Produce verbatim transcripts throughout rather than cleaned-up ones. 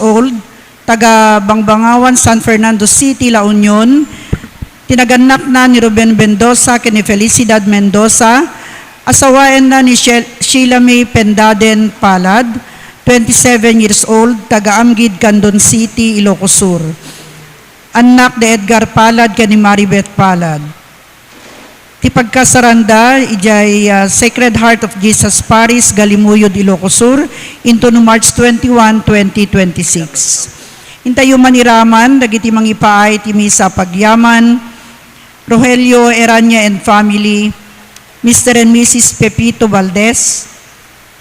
old, taga Bangbangawan, San Fernando City, La Union. Ti nagannakna ni Ruben Mendoza ken ni Felicidad Mendoza, asawaenna ni Shel-, Sheila May Pendaden Palad, twenty-seven years old, taga Amgid, Candon City, Ilocos Sur. Annak ni Edgar Palad ken ni Maribeth Palad. Ti pagkasaranda idiay, ah, Sacred Heart of Jesus Parish, Galimuyod, Ilocos Sur, intono March twenty-one, twenty twenty-six. Intayo man iraman dagiti mangipaay ti misa pagyaman: Rogelio Erania and family, Mister and Missus Pepito Valdez,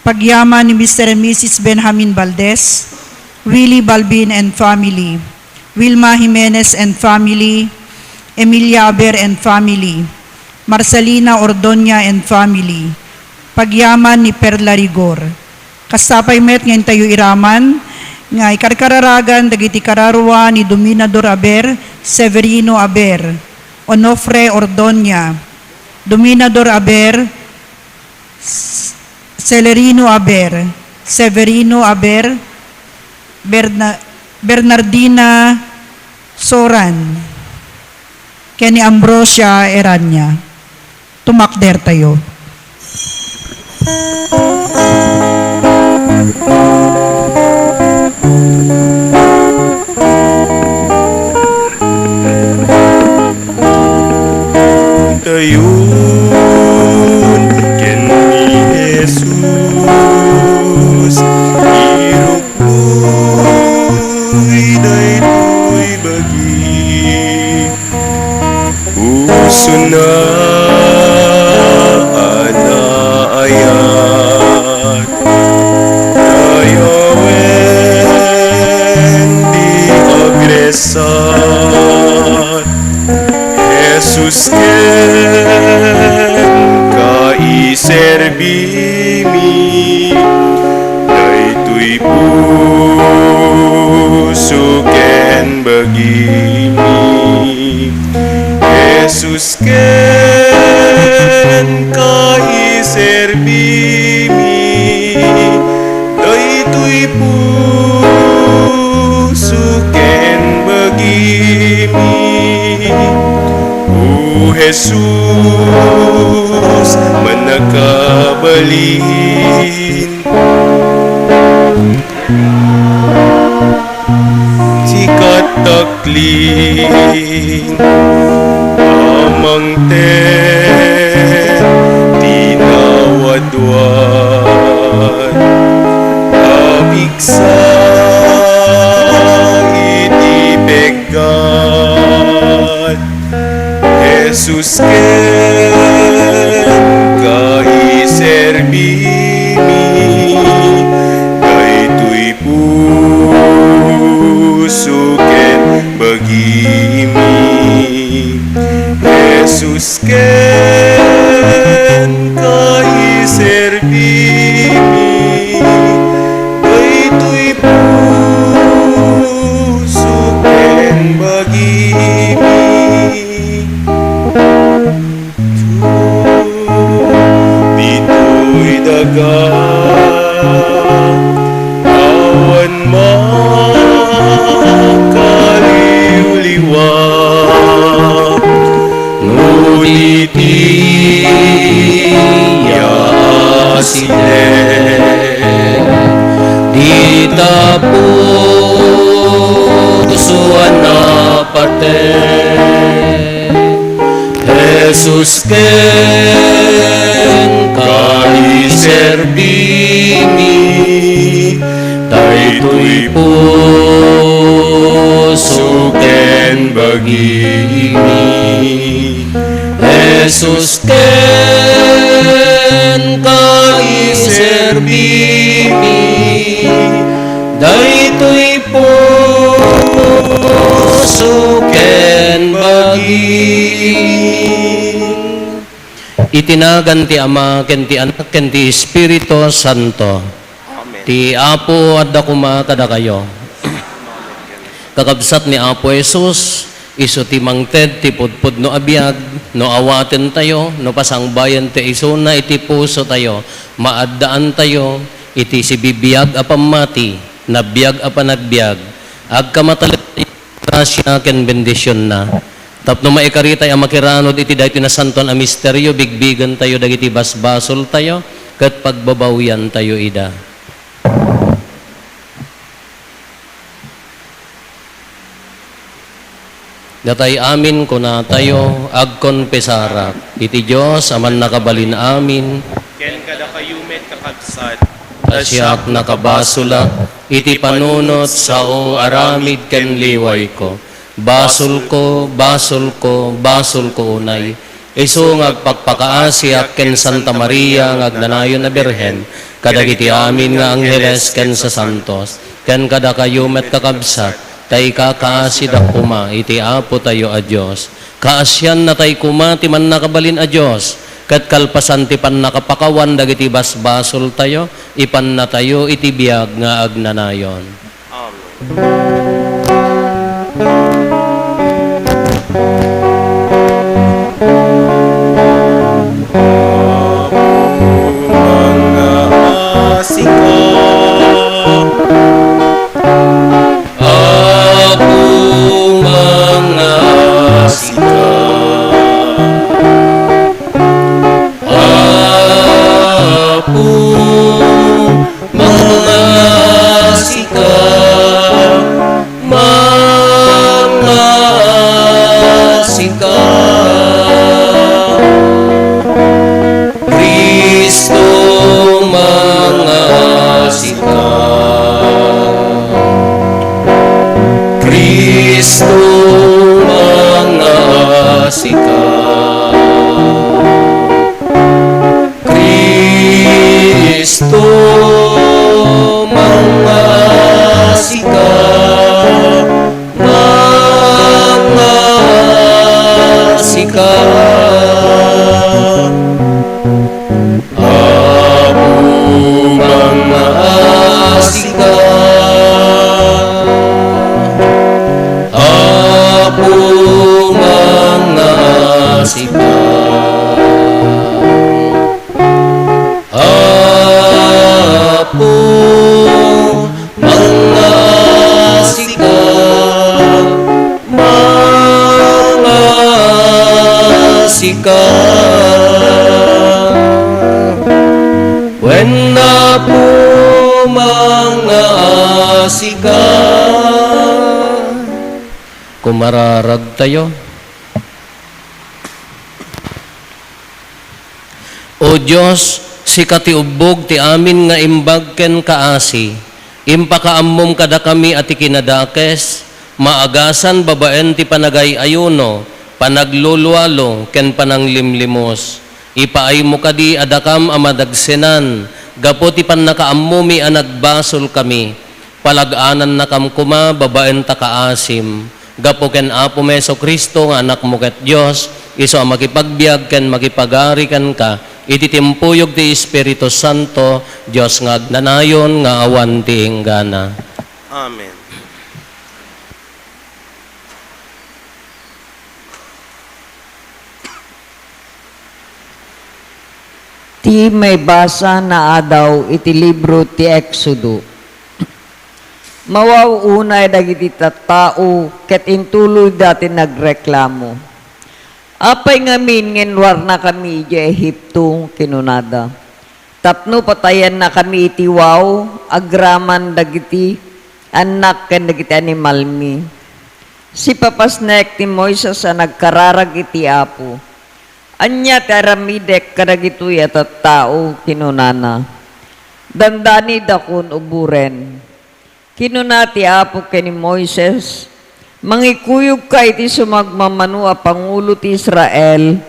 pagyaman ni Mister and Missus Benjamin Valdez, Willie Balbin and family, Wilma Jimenez and family, Emilia Aber and family, Marcelina Ordoña and family, pagyaman ni Perla Rigor. Kasta pay met nga intayo iraman nga ikarkararagan dagiti kararua ni Dominador Aber, Severino Aber, Onofre Ordoña, Dominador Aber, S-, Celerino Aber, Severino Aber, Berna-, Bernardina Soran, ken ni Ambrosia Erania. Tumakdertayo. Tayon ken ni Jesus, iruknoy daytoy bagi. Pusona a naayat, dayawen ti agresat. Jesus, kenka iserbimi, daytoy puso ken bagimi. Jesus, kenka iserbimi, daytoy puso ken bagimi. O Jesus, mannakabalin, sika ti takli, mangted ti nawadwad, apigsa iti peggad. Jesus, kenka iserbimi, daytoy puso ken bagimi. Jesus, kenka iserbimi, daytoy puso ken bagimi. Ditoy daga, awan makaliwliwa, no di ti yaasinen, dita puso a napateg. Jesus, kenka iserbimi, daytoy puso ken bagimi. Jesus, kenka iserbimi, daytoy puso ken bagim. Iti nagan ti Ama, ken ti Anak, ken ti Espiritu Santo. Amen. Ti Apo adda koma kadakayo. Kakabsat ni Apo Jesus, isu ti mangted ti pudpudno a biag, no awatentayo, no pasangbayentayo isuna iti pusotayo, maaddaantayo iti sibibiag a pammati. Nabiag a panagbiag, agkamatalag ti grasia ken bendisionna. Tapno maikaritay a makiranud iti daytoy nasantoan a misterio, bigbigentayo dagiti basbasoltayo ket pagbabawiantayo ida. Datay amin kunatayo, agkonfesarak iti Dios a Mannakabalin-amin. Ken kadakayo met, kakabsat, ta siak nakabasolak iti panunot, sao, aramid ken liwayko. Basolko, basolko, basolko unay. Isu nga agpakpakaasiak ken Santa Maria nga agnanayon a Birhen, kadagiti amin nga angheles ken sasantos, ken kadakayo met, kakabsat, ta ikakaasidak koma iti Apotayo a Dios. Kaasiannatay koma ti Mannakabalin a Dios, ket kalpasan ti pannakapakawan dagiti basbasoltayo, ipannatayo iti biag nga agnanayon. Amen. Apo, mangngaasika. Apo, mangngaasika. Apo, mangngaasika, mangngaasika. Cristo, mangngaasika. Cristo, mangngaasika. Cristo, mangngaasika, mangngaasika. Apo, mangngaasika. Apo, mangngaasika. Apo, mangngaasika, mangngaasika. Wen, Apo, mangngaasika. Kumararagtayo. O Dios, sika ti ubbog ti amin nga imbag ken kaasi. Impakaammom kadakami a ti kinadakes, maagasan babaen ti panagay-ayuno, panaglulualo, ken pananglimlimos. Ipaaymo kadi a dakam a madagsenan gapu ti pannakaammomi a nagbasolkami. Palag-anannakam koma babaen ta kaasim, gapu ken Apomi Jesu-Cristo nga Anakmo ket Dios, isu a makipagbiag ken makipagari kenka iti timpuyog ti Espiritu Santo, Dios nga agnanayon nga awan ti inggana. Amen. Ti maibasa nga adaw iti libro ti Exodo. Mawaw unay dagiti tattao ket intuloyda ti nagreklamo. "Apay ngamin nga inwarnakami idiay Egipto?" kinunada. "Tapno patayannakami iti waw agraman dagiti annak ken dagiti animalmi." Sipapasnek ni Moises a nagkararag iti Apo. "Ania ti aramidek kadagitoy a tattao?" kinunana. "Dandanidakon uboren." Kinuna ti Apo ken ni Moises, "Mangikuyogka iti sumagmamano a pangulo ti Israel,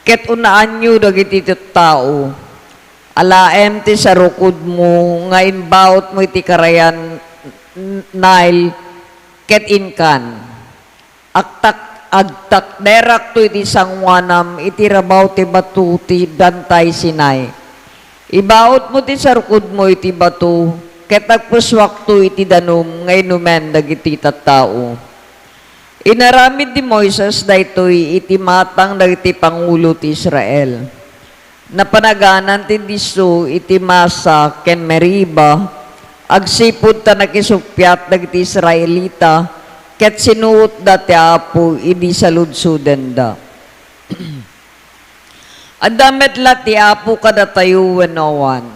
ket unaanyo dagiti tattao. Alaem ti sarukodmo nga imbaotmo iti karayan Nile, ket inkan." Agtak-, agtakderakto iti sangoanam iti rabaw ti bato ti Bantay Sinai. Ibaotmo ti sarukodmo iti bato, ket agpussuakto iti danum nga inumen dagiti tattao. Inaramid ni Moises daytoy iti matang dagiti pangulo ti Israel. Napanaganan ti disso iti Masa ken Meriba, Agsipud ta nakisuppiat dagiti Israelita, ket sinuotda ti Apo idi saludsodenda. Adda met la ti Apo kadatayo wenno awan?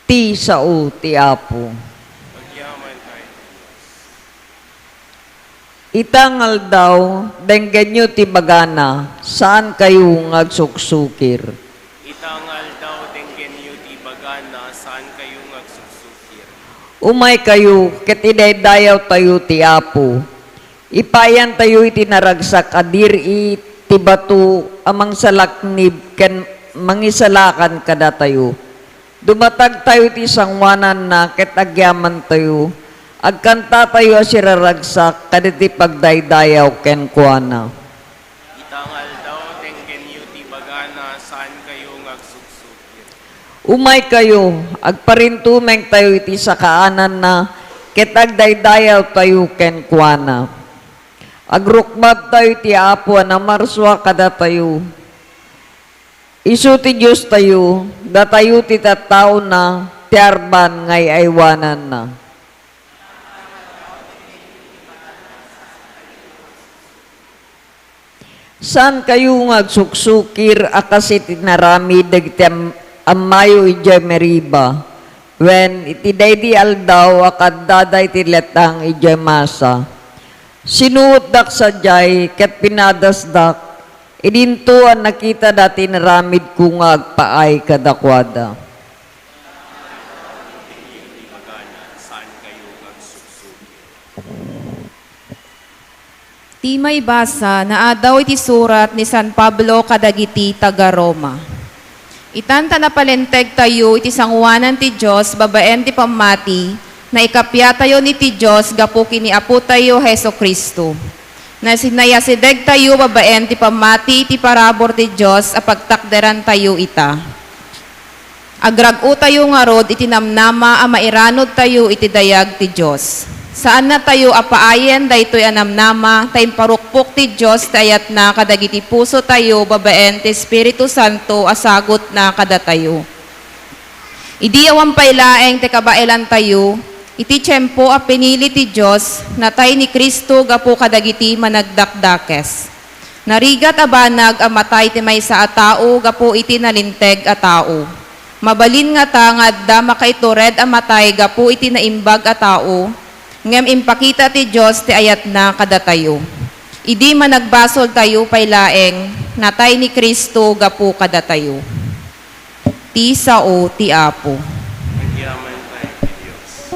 Ti sao ti Apo. Agyaman tayo. Ita nga aldaw, denggenyo ti bagana, saankayo nga agsuksukir. Ita nga aldaw, denggenyo ti bagana, saankayo nga agsuksukir. Umaykayo, ket idaydayawtayo ti Apo. Ipaayantayo iti naragsak a dir-i ti bato a mangsalaknib ken mangisalakan kadatayo. Dumatagtayo iti sangoananna ket agyamantayo. Agkantatayo a siraragsak kadagiti pagdaydayaw kenkuana. Ita nga aldaw, denggenyo ti bagana, saankayo nga agsuksukir. Umaykayo, agparintumengtayo iti sakaananna, ket agdaydayawtayo kenkuana. Agrukmabtayo iti Apo a namarsua kadatayo. Isu ti Diostayo, datayo ti tattaona, ti arban nga ay-aywananna. Saankayo nga agsuksukir a kas iti inaramid dagiti am-, ammayo idiay Meriba, wen iti daydi aldaw a kaaddada iti letang idiay Masa. Sinuotdak sadiay ket pinadasdak, idinto a nakitada ti inaramidko nga agpaay kadakuada. Ti maibasa, naadaw iti surat ni San Pablo kadagiti taga-Roma. Itan ta napalentegtayo iti sangoanan ti Dios babaen ti pammati, naikappiatayon iti Dios gapu ken ni Apotayo Jesu-Cristo. Nasi-, nayasidegtayo babaen ti pammati iti parabur ti Dios a pagtakderantayo ita. Agrag-otayo ngarud iti namnama a mairanudtayo iti dayag ti Dios. Saannatayo a paayen daytoy a namnama ta imparukpok ti Dios ti ayatna kadagiti pusotayo babaen ti Espiritu Santo a sagutna kadatayo. Idi awan pay laeng ti kabaelantayo, iti tiempo a pinili ti Dios, natay ni Cristo gapu kadagiti managdakdakes. Narigat a banag a matay ti maysa a tao gapu iti nalinteg a tao. Mabalin ngata nga adda makaitured a matay gapu iti naimbag a tao, ngem impakita ti Dios ti ayatna kadatayo. Idi managbasoltayo pay laeng, natay ni Cristo gapu kadatayo. Ti sao ti Apo. Agyaman tayo ti Dios.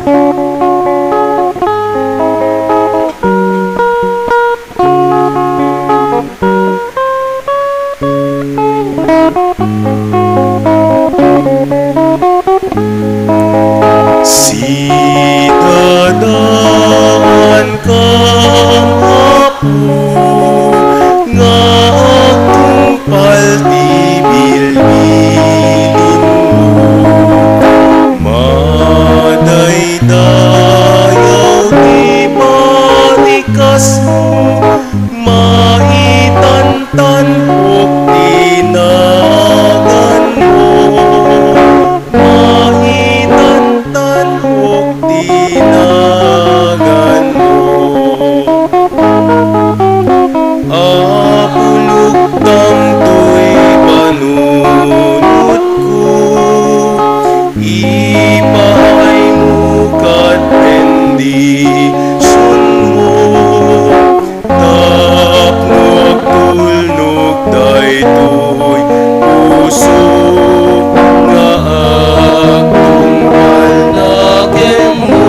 Sidadaankam, Apo, nga agtungpal ti bilbilinmo. Madaydayaw ti balikasmo, maitantanok ti naganmo. Maitantanok ti naganmo. Apo, lukdam toy panunotko, ipaaymo ket bendisionmo. Tapno agtulnog daytoy puso nga agtungpalna kenmo.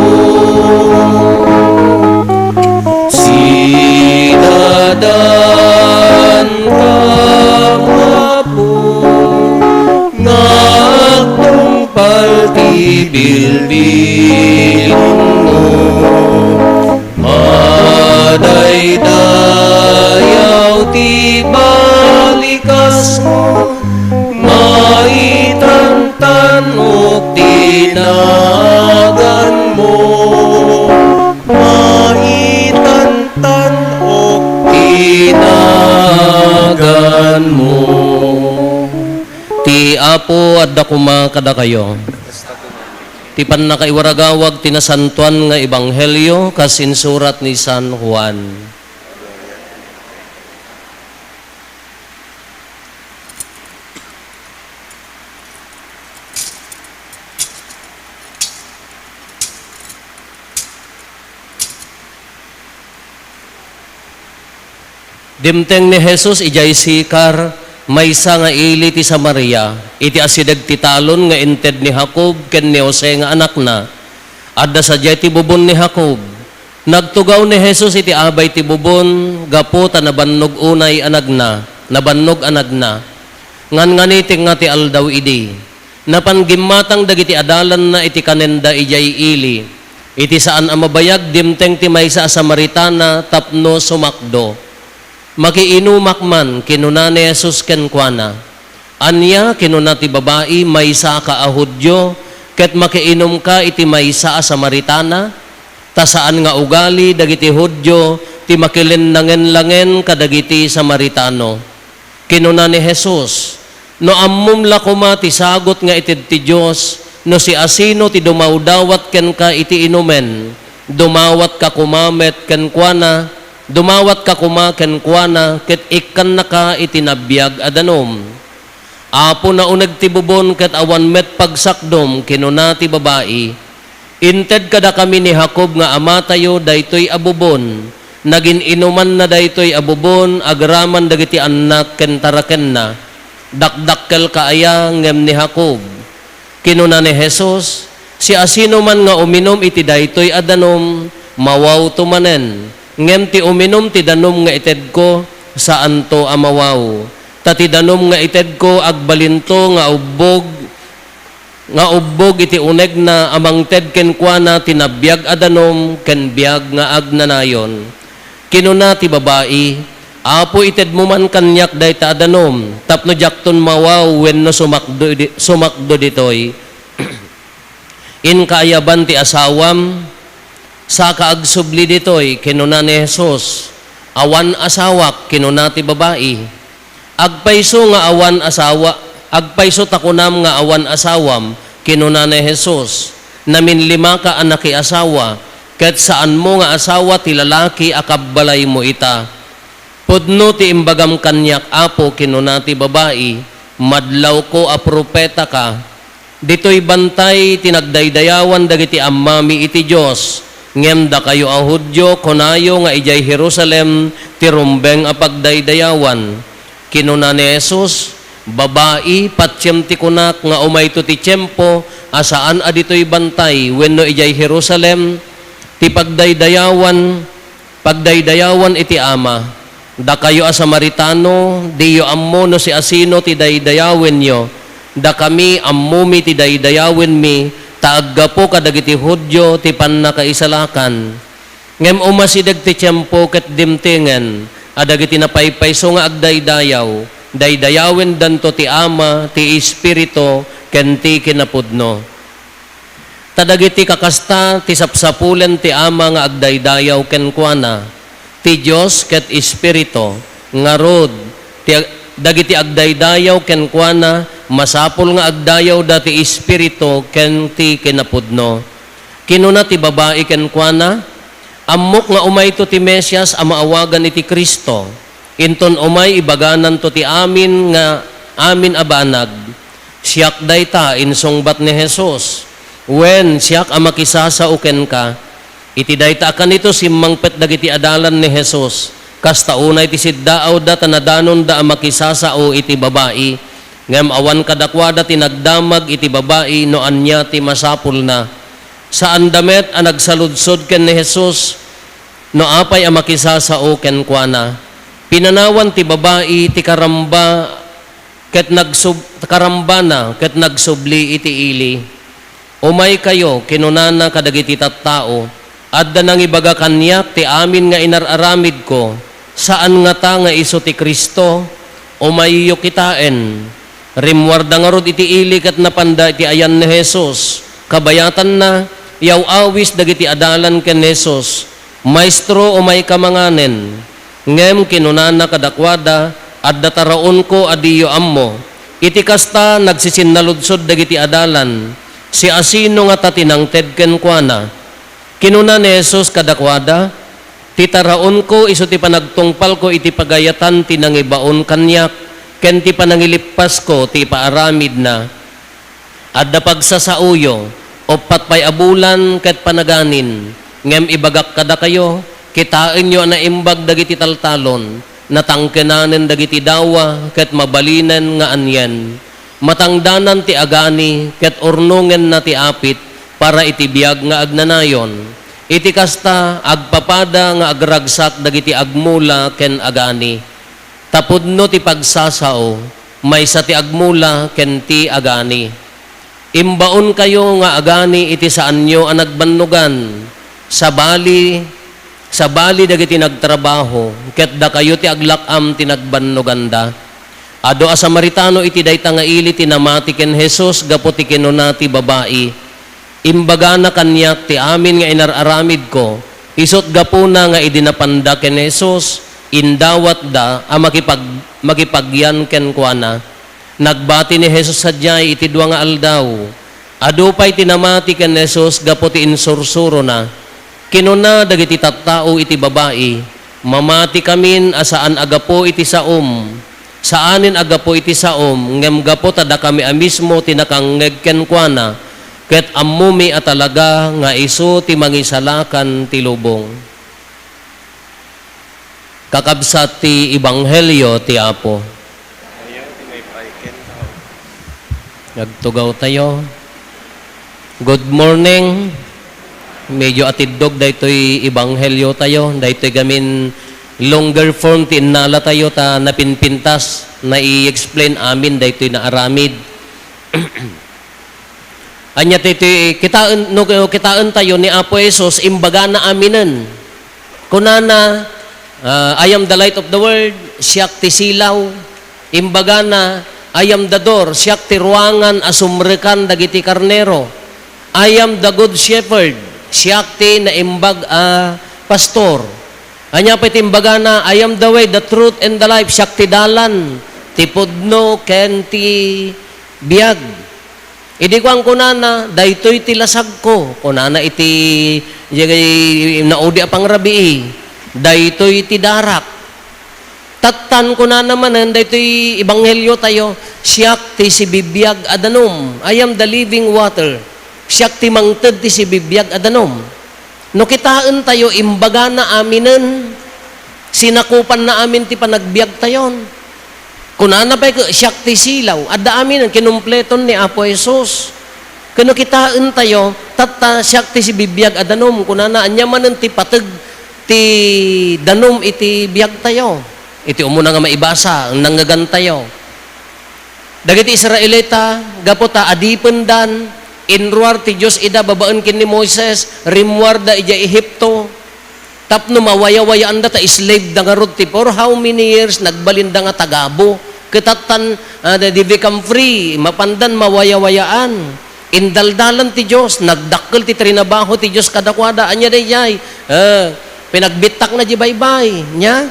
Sidadaankam, Apo, nga agtungpal ti bilbilinmo. Madaydayaw ti balikasmo, maitantanok ti naganmo. Maitantanok ti naganmo. Ti Apo adda koma kadakayo. Ti pannakaiwaragawag ti nasantoan nga ebanghelio kas insurat ni San Juan. Dimteng ni Jesus idiay Sicar, maysa nga ili ti Samaria, iti asideg ti talon nga inted ni Jacob ken ni Jose nga anakna. Adda sadiay ti bubon ni Jacob. Nagtugaw ni Jesus iti abay ti bubon gapu ta nabannog unay a nagna, nabannog a nagna. Nganngani ti nga ti aldaw idi. Napan gimmatang dagiti adalanna iti kanenda idiay ili. Iti saan a mabayag, dimteng ti maysa a Samaritana tapno sumakdo. "Makiinumak man," kinuna ni Jesus kenkuana. "Ania," kinuna ti babai, "maysaka a Judio, ket makiinumka iti maysa a Samaritana? Ta saan nga ugali dagiti Judio ti makilennangenlangen kadagiti Samaritano." Kinuna ni Jesus, "No ammom la koma ti sagut nga ited ti Dios, no siasino ti dumawdawat kenka iti inumen, dumawatka koma met kenkuana, dumawatka koma kenkuana, ket ikkannaka iti nabiag a danum." "Apo, nauneg ti bubon ket awan met pagsakdom," kinuna ti babai. "Inted kadakami ni Jacob nga amatayo daytoy a bubon. Nagin-inumanna daytoy a bubon agraman dagiti annak ken tarakenna. Dakdakkelka aya ngem ni Jacob?" Kinuna ni Jesus, "Siasinoman nga uminum iti daytoy a danum, mawawto manen. Ngem ti uminum ti danum nga itedko, saanto a mawaw. Ta ti danum nga itedko agbalinto nga ubbog, nga ubbog iti unegna a mangted kenkuana ti nabiag a danum ken biag nga agnanayon." Kinuna ti babai, "Apo, itedmo man kaniak dayta a danum, tapno diakton mawaw wenno sumakdo di-, sumakdo ditoy." "Inka aya ban ti asawam? Saka agsubli ditoy," kinuna ni Jesus. "Awan asawak," kinuna ti babai. "Agpayso nga awan asawa, agpayso ta kunam nga awan asawam?" kinuna ni Jesus. "Naminlimaka a nakiasawa, ket saanmo nga asawa ti lalaki a kabbalaymo ita." "Pudno ti imbagam kaniak, Apo," kinuna ti babai, "madlawko a propetaka. Ditoy bantay ti nagdaydayawan dagiti ammami iti Dios, ngem dakayo a Judio, kunayo nga idiay Jerusalem ti rumbeng a pagdaydayawan." Kinuna ni Jesus, "Babai, patiem ti kunak nga umayto ti tiempo a saan a ditoy bantay wenno idiay Jerusalem ti pagdaydayawan, pagdaydayawan iti Ama. Dakayo a Samaritano, diyo ammo no siasino ti daydayawenyo. Dakami, ammomi ti daydayawenmi, ta aggapu kadagiti Judio ti pannakaisalakan. Ngem umasideg ti tiempo ket dimtengen a dagiti napaypayso nga agdaydayaw, daydayawendanto ti Ama, ti Espiritu, ken ti kinapudno. Ta dagiti kakasta ti sapsapulen ti Ama nga agdaydayaw kenkuana. Ti Dios ket Espiritu, ngarud, ti ag-, dagiti agdaydayaw kenkuana, masapul nga agdayawda ti Espiritu ken ti kinapudno." Kinuna ti babai kenkuana, "Ammok nga umayto ti Mesias a maawagan iti Cristo. Inton umay, ibagananto ti amin nga, amin a banag." "Siak dayta," insungbat ni Jesus. "Wen, siak a makisasao kenka." Iti dayta a kanito, simmangpet dagiti adalan ni Jesus. Kasta unay ti siddaawda ta nadanonda a makisasao iti babai. Ngem awan kadakuada ti nagdamag iti babai no ania ti masapulna. Saanda met a nagsaludsod ken ni Jesus no apay a makisasao kenkuana. Pinanawan ti babai ti karamba ket nagsub-, karambana ket nagsubli iti ili. "Umaykayo," kinunana kadagiti tattao, "adda nangibaga kaniak ti amin nga inar-aramidko. Saan ngata nga isu ti Cristo? Umayyo kitaen." Rimmuarda ngarud iti ili ket napanda iti ayan ni Jesus. Kabayatanna, yaw-awis dagiti adalan ken ni Jesus. "Maestro, umayka manganen." Ngem kinunana kadakuada, "Adda taraonko a diyo ammo." Iti kasta, nagsisinnalludsod dagiti adalan. Siasino ngata ti nangted kenkuana? Kinuna ni Jesus kadakuada, "Ti taraonko isu ti panagtungpalko iti pagayatan ti nangibaon kaniak, ken ti panangilippasko ti ipaaramidna." Adda pagsasaoyo, uppat pay a bulan ket panaganin, ngem ibagak kadakayo, kitaenyo a naimbag dagiti taltalon, natangkenanen dagiti dawa, ket mabalinen nga anien. Matangdanan ti agani, ket urnongenna ti apit para iti biag nga agnanayon. Iti kasta, agpapada nga agragsak dagiti agmula ken agani. Ta pudno ti pagsasao, maysa ti agmula ken ti agani. Imbaonkayo nga agani iti saanyo a nagbannogan, sabali, sabali dagiti nagtrabaho, ket dakayo ti aglak-am ti nagbannoganda. Adu a Samaritano iti dayta nga ili ti namati ken Jesus gapu ti kinuna ti babai, "Imbagana kaniak ti amin nga inar-aramidko," isut' gapuna nga idi napanda ken ni Jesus, indawatda a makipag-, makipagyan kenkuana. Nagbati ni Jesus sadiay iti dua nga aldaw. Adu pay ti namati ken ni Jesus gapu ti insursurona. Kinuna dagiti tattao iti babai, "Mamatikamin a saan a gapu iti saom, saanen a gapu iti saom, ngem gapu ta dakami a mismo ti nakangngeg kenkuana, ket ammomi a talaga nga isu ti mangisalakan ti lubong." Kakabsat ti ebanghelio ti Apo. Agtugaw tayo. Good morning. Medyo atiddog daytoy ebanghelio tayo. Daytoy gamin longer form ti innala tayo ta napinpintas, nai-explain amin daytoy naaramid. Ania ti, ti kitaen, no, kitaen tayo ni Apo Jesus, imbagana aminen. Kunana, ah, "I am the light of the world," siak ti silaw. Imbagana, "I am the door," siak ti ruangan a sumrekan dagiti karnero. "I am the good shepherd," siak ti naimbag a pastor. Ania pay ti imbagana, "I am the way, the truth, and the life," siak ti dalan, ti pudno, ken ti biag. Idi kuankunana, "Daytoy ti lasagko," kunana iti, iti naudi a pangrabii, "Daytoy ti darak." Tattan kunana manen daytoy ebanghelio tayo, "Siak ti sibibiag a danum." "I am the living water." Siak ti mangted ti sibibiag a danum. No kitaen tayo, imbagana aminen, sinakupanna amin ti panagbiag tayon. Kunana pay ket, "Siak ti silaw." Adda aminen, kinumpleton ni Apo Jesus. Ken no kitaen tayo, tatta, "Siak ti sibibiag a danum." Kunana, ania manen ti pateg ti danum iti biag tayo? Iti umuna nga maibasa, nangngegan tayo. Dagiti Israelita, gapu ta adipendan, inruar ti Dios ida babaen ken ni Moises, rimmuarda idiay Egipto. Tapno mawayawayaanda ta slave da ngarud ti for how many years nagbalinda nga tagabu. Ket tattan, ah, they become free, mapandan mawayawayaan. Indaldalan ti Dios, nagdakkel ti trinabaho ti Dios kadakuada. Ania daydiay? Eh, pinagbittakna di baybay. Nia?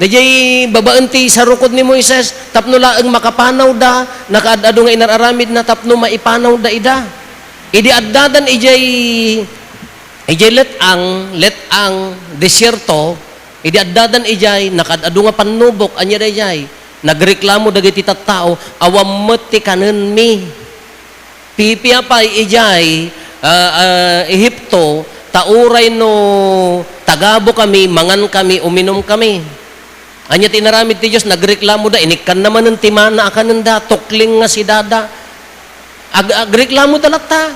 Daydiay babaen ti sarukod ni Moises, tapno laeng makapanawda, nakaad-adu nga inar-aramidna tapno maipanawda ida. Idi addadan idiay, idiay let-ang, let-ang, desierto, idi addadan idiay, nakaad-adu nga pannubok, ania daydiay? Nagreklamo dagiti tattao, "Awan met ti kanenmi." Pipia pay idiay, ah, ah, Ehipto, ta uray no tagabu kami, mangan kami, uminum kami. Ania ti inaramid ti Dios? Nagreklamo da, inikkanna manen ti mana a kanenda, tukling nga sidada. Ag-, agreklamo da latta.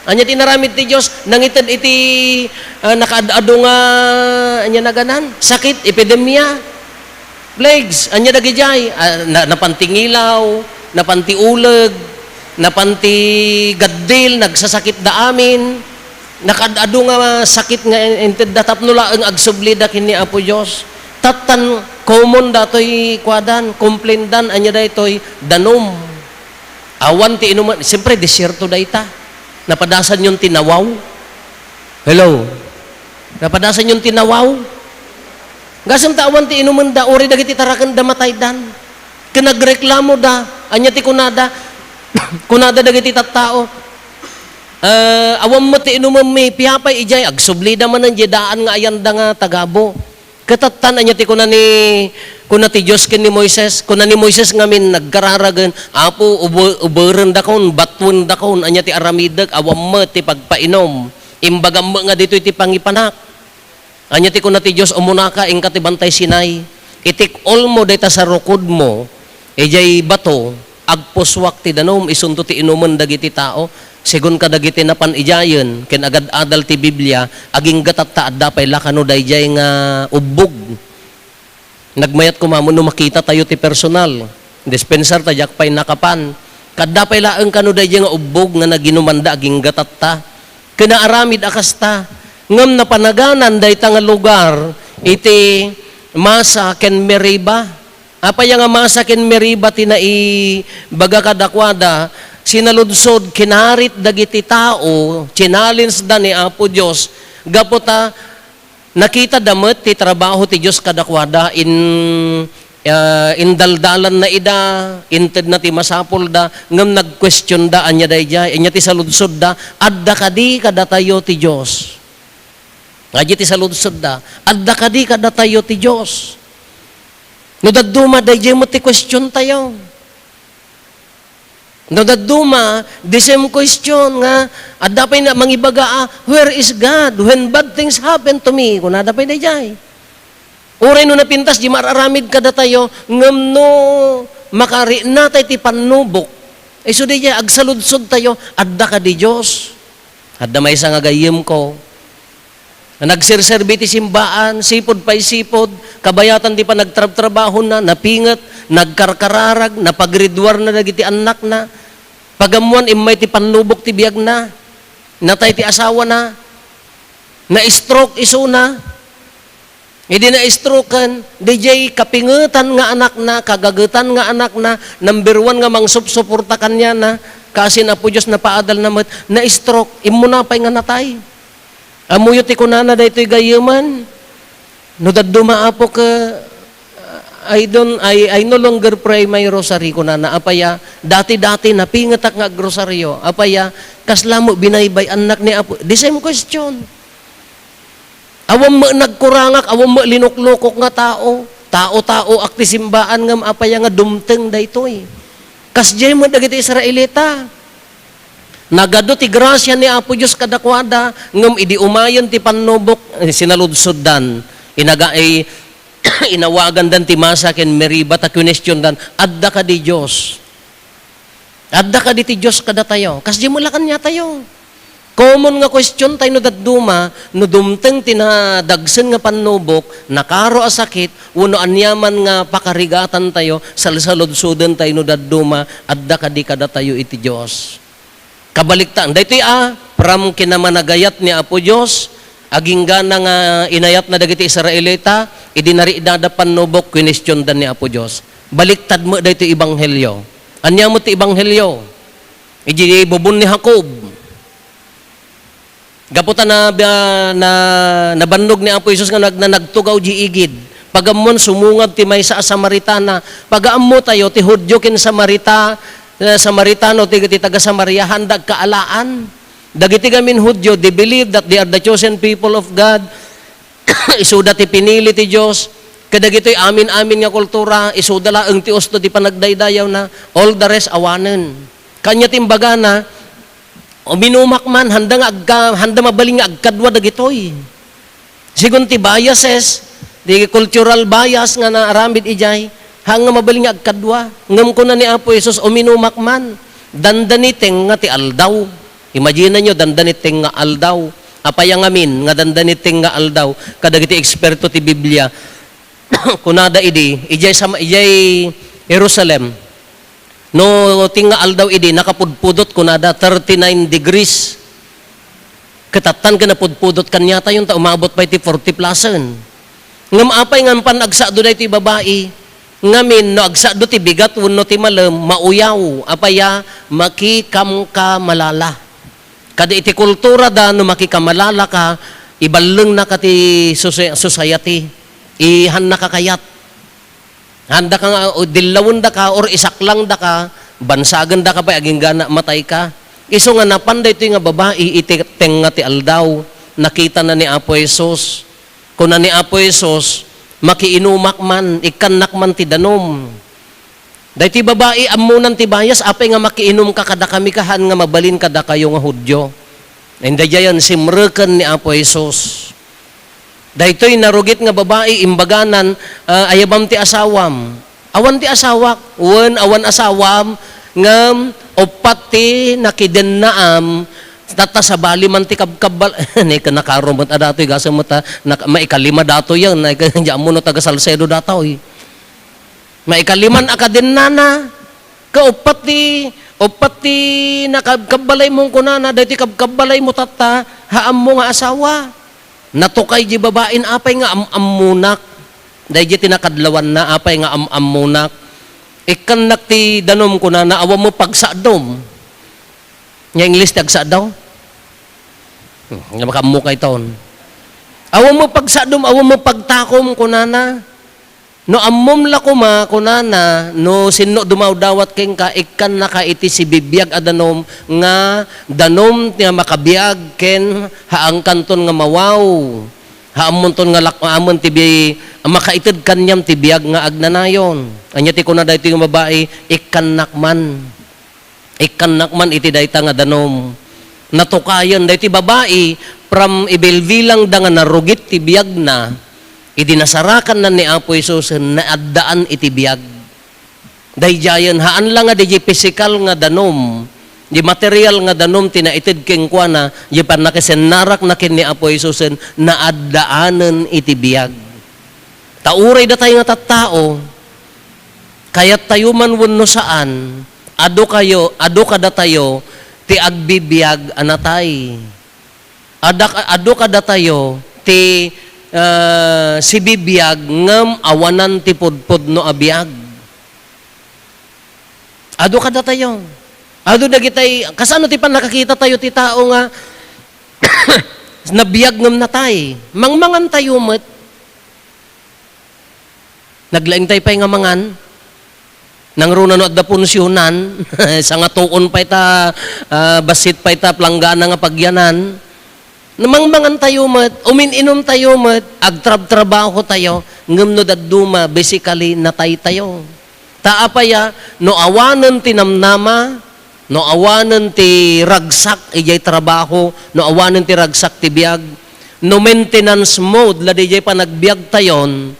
Ania ti inaramid ti Dios? Nangited iti, ah, nakaad-adu nga, ania naganan? Sakit, epidemia. Plagues, ania dagidiay? Ah, na-, napan ti ngilaw, napan ti uleg, napan ti gaddil, nagsasakit da amin. Nakaad-adu nga sakit nga in-, intedda tapno laeng agsublida ken ni Apo Dios. Tattan common datoy kuadan, complaindan, ania daytoy? Danum. Awan ti inuman. Siyempre, desierto dayta. Napadasanyon ti nawaw. Hello? Napadasanyon ti nawaw? Gasem ta awan ti inumenda, uray dagiti tarakenda mataydan. Ken nagreklamoda, ania ti kunada? Kunada dagiti tattao, "Eh, awan met ti inumemmi, piapay idiay?" Agsublida manen diay daan nga ayanda nga tagabu. Katattan, ania ti kuna ni, kuna ti Dios ken ni Moises? Kuna ni Moises ngamin nagkararagen, "Apo, ube-, uberendakon, batwendakon, ania ti aramidek? Awan met ti pagpainum. Imbagam met nga ditoy ti pangipanak." Ania ti kuna ti Dios? "Umunaka, inka ti bantay Sinai. Itik-olmo dayta sarukodmo, idiay bato, agpusuak ti danum, isunto ti inumen dagiti tao." Segun kadagiti napan idiayen ken agad-adal ti Biblia, agingga tatta, adda pay la kano daydiay nga ubbog. Nagmayat koma no makita tayo ti personal. Dispensar ta diak pay nakapan. Kadda pay laeng kano daydiay nga ubbog nga naginumanda agingga tatta. Ken naaramid a kasta. Ngem napanaganan dayta nga lugar iti Masa ken Meriba. Apay nga Masa ken Meriba ti naibaga kadakuada? Sinaludsod, kinarit dagiti tao, challenge da ni Apo Dios, gapu ta nakitada met ti trabaho ti Dios kadakuada, in, ah, indaldalanna ida, intedna ti masapulda, ngem nagquestionda, ania daydiay, ania ti saludsodda, "Adda kadi kadatayo ti Dios?" Nga di ti saludsodda, "Adda kadi kadatayo ti Dios?" No dadduma, daydiay met ti question tayo. No dadduma, the same question nga, adda pay na mangibaga a, "Where is God when bad things happen to me?" Kunada pay daydiay. Uray no napintas di mar-aramid kadatayo, ngem no makariknatay ti pannubok, isu daydiay, agsaludsod tayo, "Adda kadi Dios?" Adda maysa nga gayyemko. Nagserserbi ti simbaan, sipud pay sipud, kabayatan ti panagtrabtrabahona, napinget, nagkarkararag, napagriduarna dagiti annakna. Pagammoan, immay ti pannubok ti biagna. Natay ti asawana. Na-stroke isuna. Idi na-stroken, daydiay kapingetan nga anakna, kagagetan nga anakna, number one nga mangsupsuporta kaniana, kasin Apo Dios napaadalna met, na-stroke, immuna pay nga natay. Ammoyo ti kunana daytoy gayyemen, "No dadduma, Apo, ke, I don't, I, I no longer pray my rosary," kunana. Apaya, "Dati-dati, napingetak nga agrosario. Apaya, kasla met binaybay-annak ni Apo." The same question. Awan met nagkurangak, awan met linuklukok nga tao. Tao-taoak ti simbaan, ngem apaya nga dumteng daytoy? Kasdiay met dagiti Israelita. Nagadu ti grasia ni Apo Dios kadakuada, ngem idi umayen ti pannubok, eh, sinaludsoddan. Inaga-, eh, inawagandan ti Masa ken Meriba ta kinestiondan, "Adda kadi Dios? Adda kadi ti Dios kadatayo?" Kasdiay met la kaniatayo. Common nga question tayo no dadduma, no dumteng ti nadagsen nga pannubok, nakaro a sakit, wenno aniaman nga pakarigatan tayo, salsaludsoden tayo no dadduma, "Adda kadi kadatayo iti Dios?" Kabaliktaan, daytoy a, from kinamanagayat ni Apo Dios, aginggana nga inayatna dagiti Israelita, idi nariknada pannubok, kinestiondan ni Apo Dios. Baliktad met daytoy ebanghelio. Ania met ti ebanghelio? Idi bubon ni Jacob. Gapu ta na, na, nabannog ni Apo Jesus nga nag-, na nagtugaw di igid. Pagammoan, sumungab ti maysa a Samaritana. Pagaammo tayo, ti Judio ken Samarita-, eh, Samaritano, ti, ti taga-Samaria, haanda agkaalaan. Dagiti gamin Judio, they believe that they are the chosen people of God. Isuda ti pinili ti Dios. Kadagitoy amin-amin nga kultura, isuda laeng ti usto ti panagdaydayawna. All the rest, awanen. Kanya ti imbagana, uminumak man, handa nga agka-, handa mabalin nga agkadua dagitoy. Sigun ti biases, ti cultural bias nga naaramid idiay, haan nga mabalin nga agkadua. Ngem kuna ni Apo Jesus, "Uminumak man, dandani tengnga ti aldaw." Imagine nyo, dandani tengnga aldaw. Apay a ngamin nga dandani tengnga aldaw? Kadagiti eksperto ti Biblia, kunada idi, idiay Sam-, idiay Jerusalem, no tengnga aldaw idi, nakapudpudot, kunada, thirty-nine degrees. Katattan ken napudpudot kaniatayon ta umabot pay ti forty plusen. Ngem apay nga pan agsado daytoy babai? Ngamin, no agsado ti bigat wenno ti malem, mauyaw. Apay a? Makikamkamalala. Kada iti kultura da, no makikamalala ka, iballengna ka ti soci-, society. Ihannaka kayat. Handa ka nga, o dillawendaka or isaklangdaka, Bansagenda ka pay, agingga matayka. Isu nga napan daytoy nga babai iti tengnga ti aldaw, nakitana ni Apo Jesus. Kuna ni Apo Jesus, "Makiinumak man, ikkannak man ti danum." Daytoy babai, ammonan ti bias, apay nga makiinumka kadakami, kahaan nga mabalin kadakayo nga Judio. And daydiayen, simreken ni Apo Jesus. Daytoy narugit nga babai, imbaganan, "Ah, ayabam ti asawam?" "Awan ti asawak." "Wen, awan asawam, ngem uppat ti nakidennaam, tatta sabali man ti kabkabbal-" Ni, nakaaro met a datoy, gasem met a, nak-, maikalima datoy yan. Ay, di ammo no taga Salcedo datoy. Maikaliman a kadennana, ka uppat ti, uppat ti nakabkabbalaymo, kunana, daytoy kabkabbalaymo tatta, ha ammo nga asawa. Natukay di babain, "Apay nga am-ammonak?" Daydi ti nakadlawanna, "Apay nga am-ammonak?" "Ikkannak ti danum," kunana, "awan mo pagsadom." Nya English ti agsadaw? Hmm, nga makaammo kay taon. "Awan mo pagsadom, awan mo pagtakom," kunana. "No ammom la koma," kunana, "no sinno dumawdawat kenka, ikkannaka iti sibibiag a danum nga danum nga makabiag ken haankanton nga mawaw. Haammonton nga lak-, amin ti bi-, makaited kaniam ti biag nga agnanayon." Ania ti kuna daytoy nga babai, "Ikkannak man." Ikkannak man iti dayta nga danum. Natukayen daytoy babai, from ibilbilangda nga narugit ti biagna, idi nasarakanna ni Apo Jesus, naaddaan iti biag. Daydiayen, haan la nga diay pisikal nga danum, di material nga danum ti naited kenkuana, di pannakisennarakna ken ni Apo Jesusen, naaddaanen iti biag. Ta uray datay nga tattao, kayattayo man wenno saan, adu kayo, adu kadatayo ti agbibiag a natay. Adak-, adu kadatayo ti, ah, sibibiag ngem awanan ti pudpudno a biag. Adu kadatayo. Adu dagitay, kasano ti pannakakitatayo ti tao nga nabiag ngem natay? Mangmangantayo met. Naglaingtay pay nga mangan. Nangruna no adda punsionan, sangatoon pay ta, ah, bassit pay ta planggana nga pagyanan. Mangmangantayo met, umin-inumtayo met, agtrabtrabahotayo, ngem no dadduma, basically, nataytayo. Ta apaya, no awanen ti namnama, no awanen ti ragsak idiay trabaho, no awanen ti ragsak ti biag, no maintenance mode la didiay panagbiagtayon,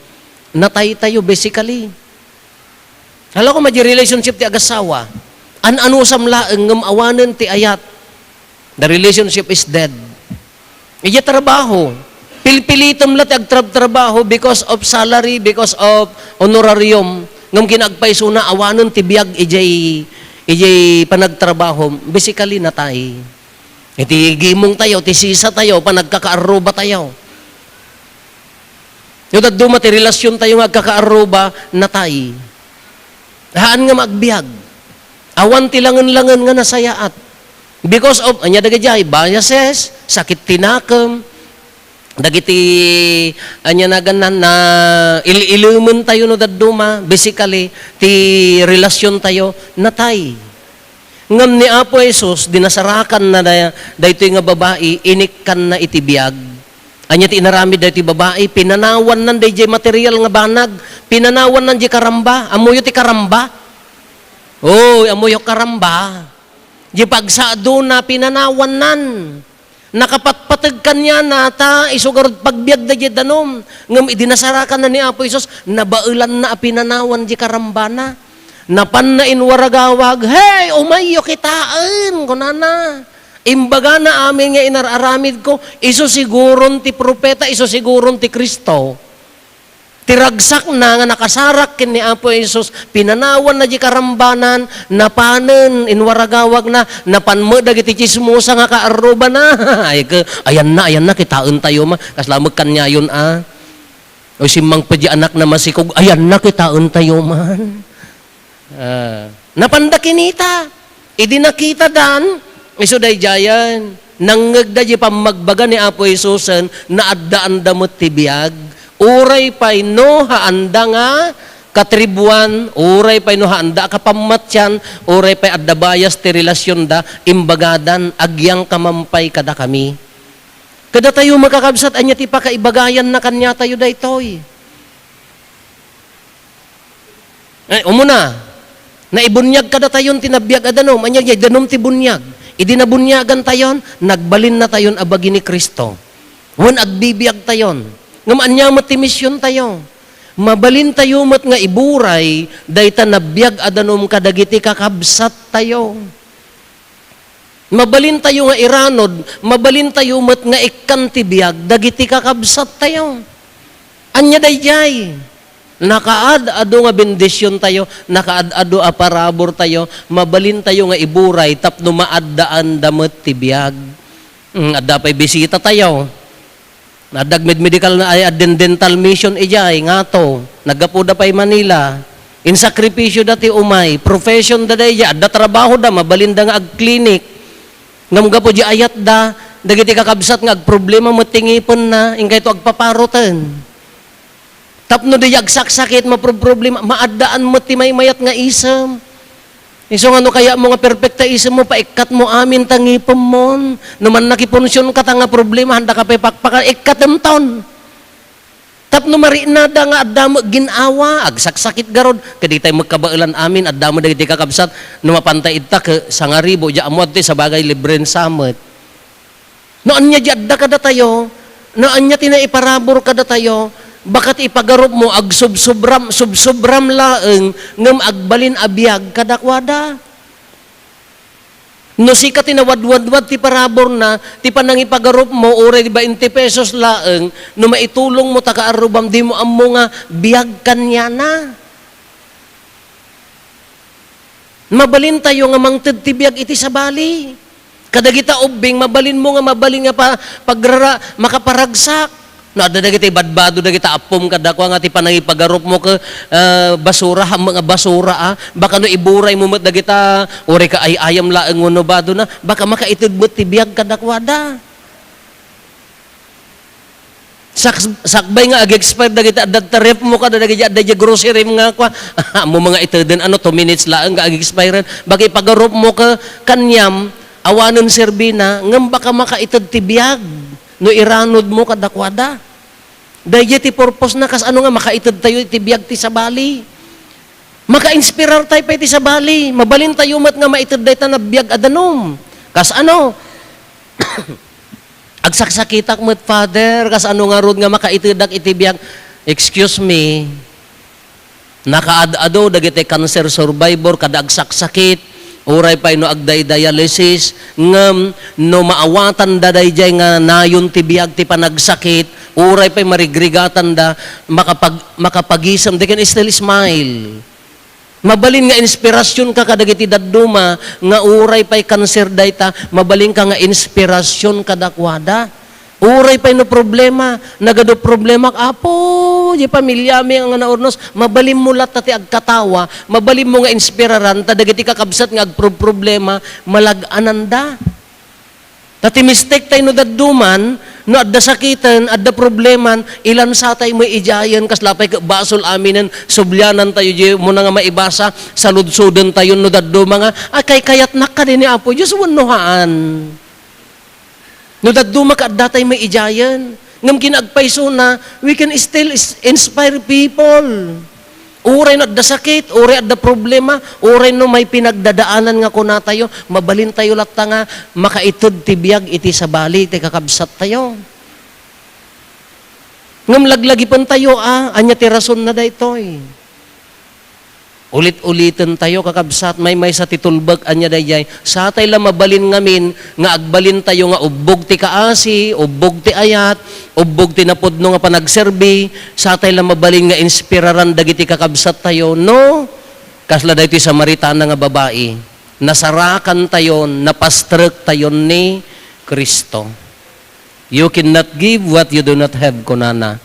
nataytayo basically. Hala, koma di relationship ti agasawa, an-anusam laeng ngem awanen ti ayat, the relationship is dead. Idiay trabaho, pilpilitem la ti agtrabtrabaho because of salary, because of honorarium. Ngem kinaagpaysona, awanen ti biag idiay, idiay panagtrabaho, basically natay. Iti gimongtayo, ti sisatayo, panagkakaarrubatayo. No dadduma ti relasiontayo nga agkakaarruba, natay. Haan nga maagbiag. Awan ti langen-langen nga nasayaat. Because of, ania dagiti biases, sakit ti nakem, dagiti, ania naganna, na il-, ilementayo no dadduma, basically, ti relasiontayo, natay. Ngem ni Apo Jesus, dinasarakanna da-, daytoy nga babai, inikkanna iti biag. Ania ti inaramid daytoy babai? Pinanawannan daydiay material nga banag. Pinanawannan di karamba. Ammoyo ti karamba? Oy, ammoyo karamba. Di pagsadona, pinanawannan. Nakapatpateg kaniana ta isu garud pagbiagda diay danum. Ngem idi nasarakanna ni Apo Jesus, nabaelanna a pinanawan di karambana. Napanna inwaragawag, "Hey, umayyo kitaen," kunana. Imbagana amin nga inar-aramidko, isu siguron ti propeta, isu siguron ti Cristo. Ti ragsakna nga nakasarak ken ni Apo Jesus, pinanawanna di karambanan, napanen, inwaragawagna, napan met dagiti tsismosa nga kaarrubana. Ay, ke-, ayanna, ayanna, kitaentayo man. Kasla met kaniayon a. O simmangpet di anakna masikog, ayanna, kitaentayo man. Ah, napanda kinita. Idi nakitadan, isu daydiayen, nangngegda di pammagbaga ni Apo Jesusen, naaddaanda met ti biag. Uray pay no haanda nga katribuan, uray pay no haanda a kapammatian, uray pay adda bias ti relasionda, imbagadan, "Agyangkam pay kadakami." Kadatayo, makakabsat, ania ti pakaibagayanna kaniatayo daytoy? Ay, umuna, naibuniag kadatayon ti nabiag a danum. Ania diay danum ti buniag? Idi nabuniagantayon, nagbalinnatayon a bagi ni Cristo. Wen agbibiagtayon. Ngem ania met ti misiontayo? Mabalintayo met nga iburay dayta nabiag a danum kadagiti kakabsattayo. Mabalintayo nga iranud, mabalintayo met nga ikkan ti biag dagiti kakabsattayo. Ania daydiay? Nakaad-ado nga bendisiontayo, nakaad-ado a paraburtayo, mabalintayo nga iburay tapno maaddaanda met ti biag. Mm, adda pay bisitatayo. Adda agmedmedikal nga ay, adda dental mission idiay, ngato. Naggapuda pay Manila. Insakripisyoda ti umay. Professionda daydiay, adda trabahoda, mabalinda nga agklinik. Ngem gapu di ayatda, dagiti kakabsat nga agproblema met ti ngipenna, inkayto agpaparoten. Tapno di agsaksakit, maproproblema, maaddaan met ti maymayat nga isem. Isu nga no kayatmo nga perpekta isemmo, paikkatmo amin ta ngipemmon. No mannakipunsionka ta nga problema, haandaka pay pakpakan, ikkatemton. Tapno mariknada nga adda met gin-awa, agsaksakit garud, ket dagitay met kabaelan amin, adda met dagiti kakabsat, no mapantay ita, ket sangaribu, diay ammo adtoy, sabagay, libren sa met. No ania diay adda kadatayo, no ania ti naiparabur kadatayo, baka ti ipagarupmo, agsubsubram, subsubram laeng, ngem agbalin a biag kadakuada. No sika ti nawadwadwad ti paraburna, ti panangipagarupmo, uray bainte pesos laeng, no maitulongmo ta kaarrubam, dimo ammo nga biag kaniana. Mabalintayo nga mangted ti biag iti sabali. Kadagita ubbing, mabalinmo nga mabalin nga pa-, pagrara-, makaparagsak. No, adda dagiti badbado, dagita appom kadakua nga ti panangipagarupmo ket, ah, basura, hammo nga basura, ah. Baka no iburaymo met dagita, uray ka ay-ayam laeng wenno badona, baka makaited met ti biag kadakuada. Sak-, sakbay nga ag-expire dagiti adda ta refmo kada dagiti adda diay grocery nga kua. Ammo nga iteden, ano, two minutes laeng nga ag-expire. Baka ipagarupmo ka kaniam, awanen serbina, ngem baka makaited ti biag no iranudmo kadakuada. Daydiay ti purpose na, kas ano nga makaitedtayo iti biag ti sabali. Makainspirartayo pay iti sabali. Mabalintayo met nga maited dayta nabiag a danum. Kas ano? Agsaksakitak met, Father, kas ano ngarud nga makaitedak iti biag? Excuse me, nakaad-ado dagiti cancer survivor kada agsaksakit, uray pay no agday-dialysis, ngem no maawatanda daydiay nga nayon ti biag ti panagsakit, uray pay marigrigatanda, makapag-, makapagisem, they can still smile. Mabalin nga inspirasionka kadagiti dadduma nga uray pay kanser dayta, mabalinka nga inspirasion kadakuada. Uray pay no problema, nagadu problema, "Apo, di pamilyami nga naurnos," mabalinmo latta ti agkatawa, mabalinmo nga inspiraran, ta dagiti kakabsat nga agproproblema, malag-ananda. Ta ti mistektayo no dadduman, no adda sakiten, adda probleman, ilansatayo met idiayen, kasla pay ket basol aminen, sublianantayo diay, umuna nga maibasa, saludsodentayon no dadduma nga, "Ay, kaykayatnak kadi ni Apo Dios wenno haan?" No dadduma ket addatayo met idiayen. Ngem ken agpaysona, we can still is-, inspire people. Uray no adda sakit, uray adda problema, uray no may pinagdadaanan nga kunatayo, mabalintayo latta nga makaited ti biag iti sabali ti kakabsattayo. Ngem laglagipentayo a, ania ti rasonna daytoy? Ulit-ulitentayo, kakabsat, maymaysa ti tulbek, ania daydiay? Satay la mabalin ngamin nga agbalintayo nga ubbog ti kaasi, ubbog ti ayat, ubbog ti napudno nga panagserbi, satay la mabalin nga inspiraran dagiti kakabsattayo, no? Kasla daytoy Samaritana nga babai, nasarakantayon, napastrektayon ni Cristo. "You cannot give what you do not have," kunana.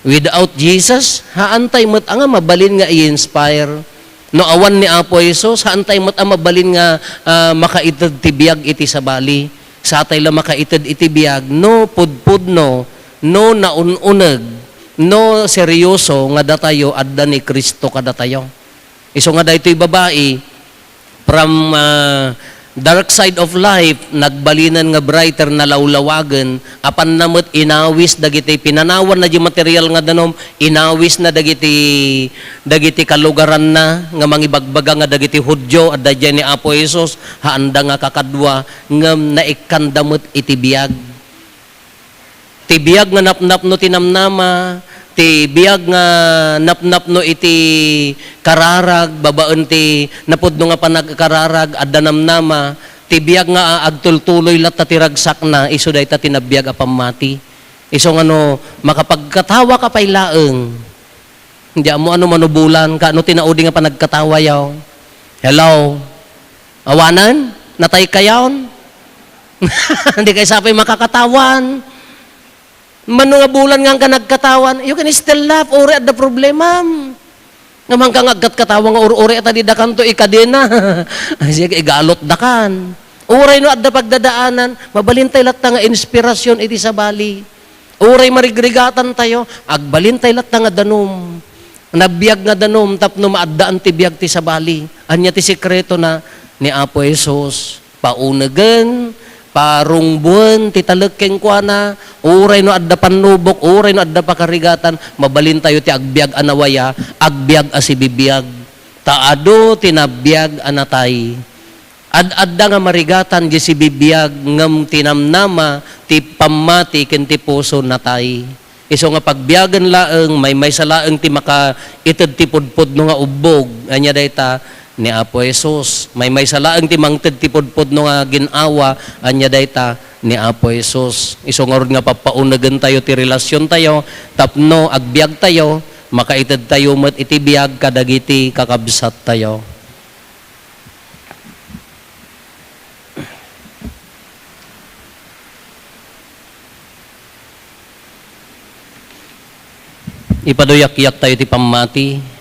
Without Jesus, haantay met a nga mabalin nga i-inspire. No awan ni Apo Jesus, haantay met a mabalin nga, ah, makaited ti biag iti sabali. Satay la makaited iti biag no pudpudno, no naun-uneg, No seryoso nga datayo, adda ni Cristo kadatayo. Isu nga daytoy babai, from, ah, dark side of life, nagbalinen nga brighter, nalawlawagen, apanna met inawis dagiti pinanawanna, di material nga danum, inawis na dagiti, dagiti kalugaranna nga mangibagbaga nga dagiti Judio, adda diay ni Apo Jesus, haanda nga kakadua, ngem naikkanda met iti biag. Ti biag nga napnapno ti namnama, ti biag nga napnapno iti kararag, babaen ti napudno nga panagkararag, adda namnama, ti biag nga agtultuloy latta ti ragsakna, isu dayta ti nabiag a pammati. Isu nga no, makapagkatawa ka pay laeng. Di ammo ano manubolan ka, ano ti naudi nga panagkatawayaw? Hello? Awanen? Natay kayon? Hindi kayo sapay makakatawan. Mano nga bulan nga ka nagkatawan, you can still laugh, uri adda problemam. Nga man ka nga agkatkatawa nga uri-uri at di dakanto ikadena. Ay, sige, igalot dakan. Uray no adda pagdadaanan, mabalintay latta nga inspirasyon iti sabali. Uray marigrigatan tayo, agbalintay latta nga danum. Nabiag nga danum tapno maaddaan ti biag ti sabali. Ania ti sekreto na ni Apo Jesus? Paunegen, parungbuen ti talek kenkuana, uray no adda pannubok, uray no adda pakarigatan, mabalintayo ti agbiag a nawaya, agbiag a sibibiag. Ta adu ti nabiag a natay. Ad-adda nga marigatan di sibibiag ngem ti namnama ti pammati ken ti puso natay. Isu nga pagbiagen laeng, maymaysa laeng ti makaited ti pudpudno nga ubbog. Ania dayta? Ni Apo Jesus. Maymaysa laeng ti mangted ti pudpudno nga gin-awa. Ania dayta? Ni Apo Jesus. Isu ngarud nga pappaunegen tayo ti relasyon tayo tapno agbiag tayo, makaited tayo met iti biag kadagiti kakabsat tayo. Ipaduyakyak tayo ti pammati.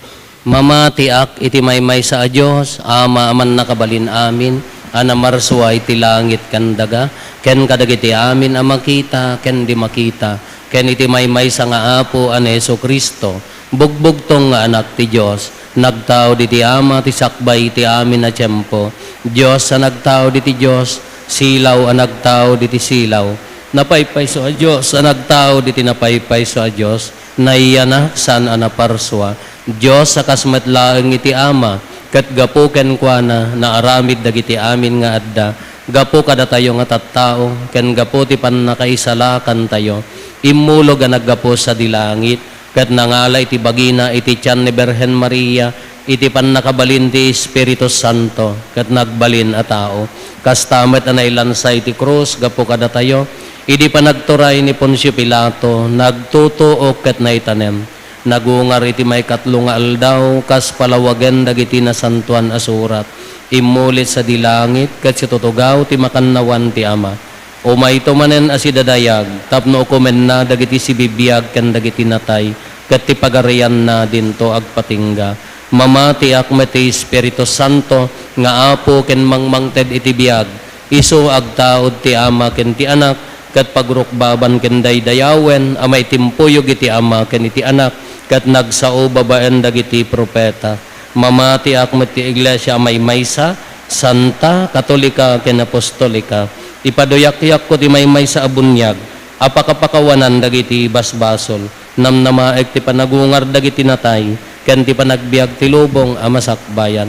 Mamatiak iti maymaysa a Dios, Ama a mannakabalin amin, a namarsua iti langit ken daga, ken kadagiti amin a makita ken di makita, ken iti maymaysa nga Apo a ni Jesu-Cristo, bugbugtong nga Anak ti Dios, nagtaud iti Ama ti sakbay iti amin a tiempo. Dios a nagtaud iti Dios, silaw a nagtaud iti silaw, napaypayso a Dios a nagtaud iti napaypayso a Dios, nayanak saan a naparsua. Dios a kas met laeng iti Ama, ket gapu kenkuana, naaramid dagiti amin nga adda. Gapu kadatayo nga tattao, ken gapu ti pannakaisalakantayo, immulog a naggapu sadi langit, ket nangala iti bagina iti tian ni Birhen Maria, iti pannakabalin ti Espiritu Santo, ket nagbalin a tao. Kasta met a nailansa iti krus gapu kadatayo, idi panagturay ni Poncio Pilato, nagtutuok ket naitanem. Nagungar iti maikatlo nga aldaw, kas palawagen dagiti Nasantoan a Surat. Immulit sadi langit, ket situtugaw ti makannawan ti Ama. Umayto manen a sidadayag, tapno ukomenna dagiti sibibiag ken dagiti natay, ket ti pagarianna dinto agpatingga. Mamatiak met ti Espiritu Santo nga Apo ken mangmangted iti biag, isu agtaud ti Ama ken ti Anak, ket pagrukbaban ken daydayawen a maitimpuyog iti Ama ken iti Anak, ket nagsao babaen dagiti profeta. Mamatiak met ti Iglesia a maymaysa, santa, katolika, ken apostolika. Ipaduyakyakko ti maymaysa a buniag a pakapakawanan dagiti basbasol. Namnamaek ti panagungar dagiti natay, ken ti panagbiag ti lubong a masakbayan.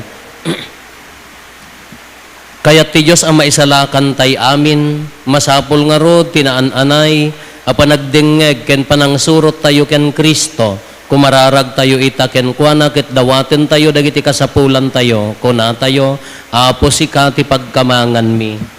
Kayat ti Dios a maisalakantay amin, masapul ngarud ti naan-anay a panagdengngeg ken panangsurottayo ken Cristo. Kumararagtayo ita kenkuana ket dawatentayo dagiti kasapulantayo. Kunatayo, Apo, sika ti pagkamanganmi.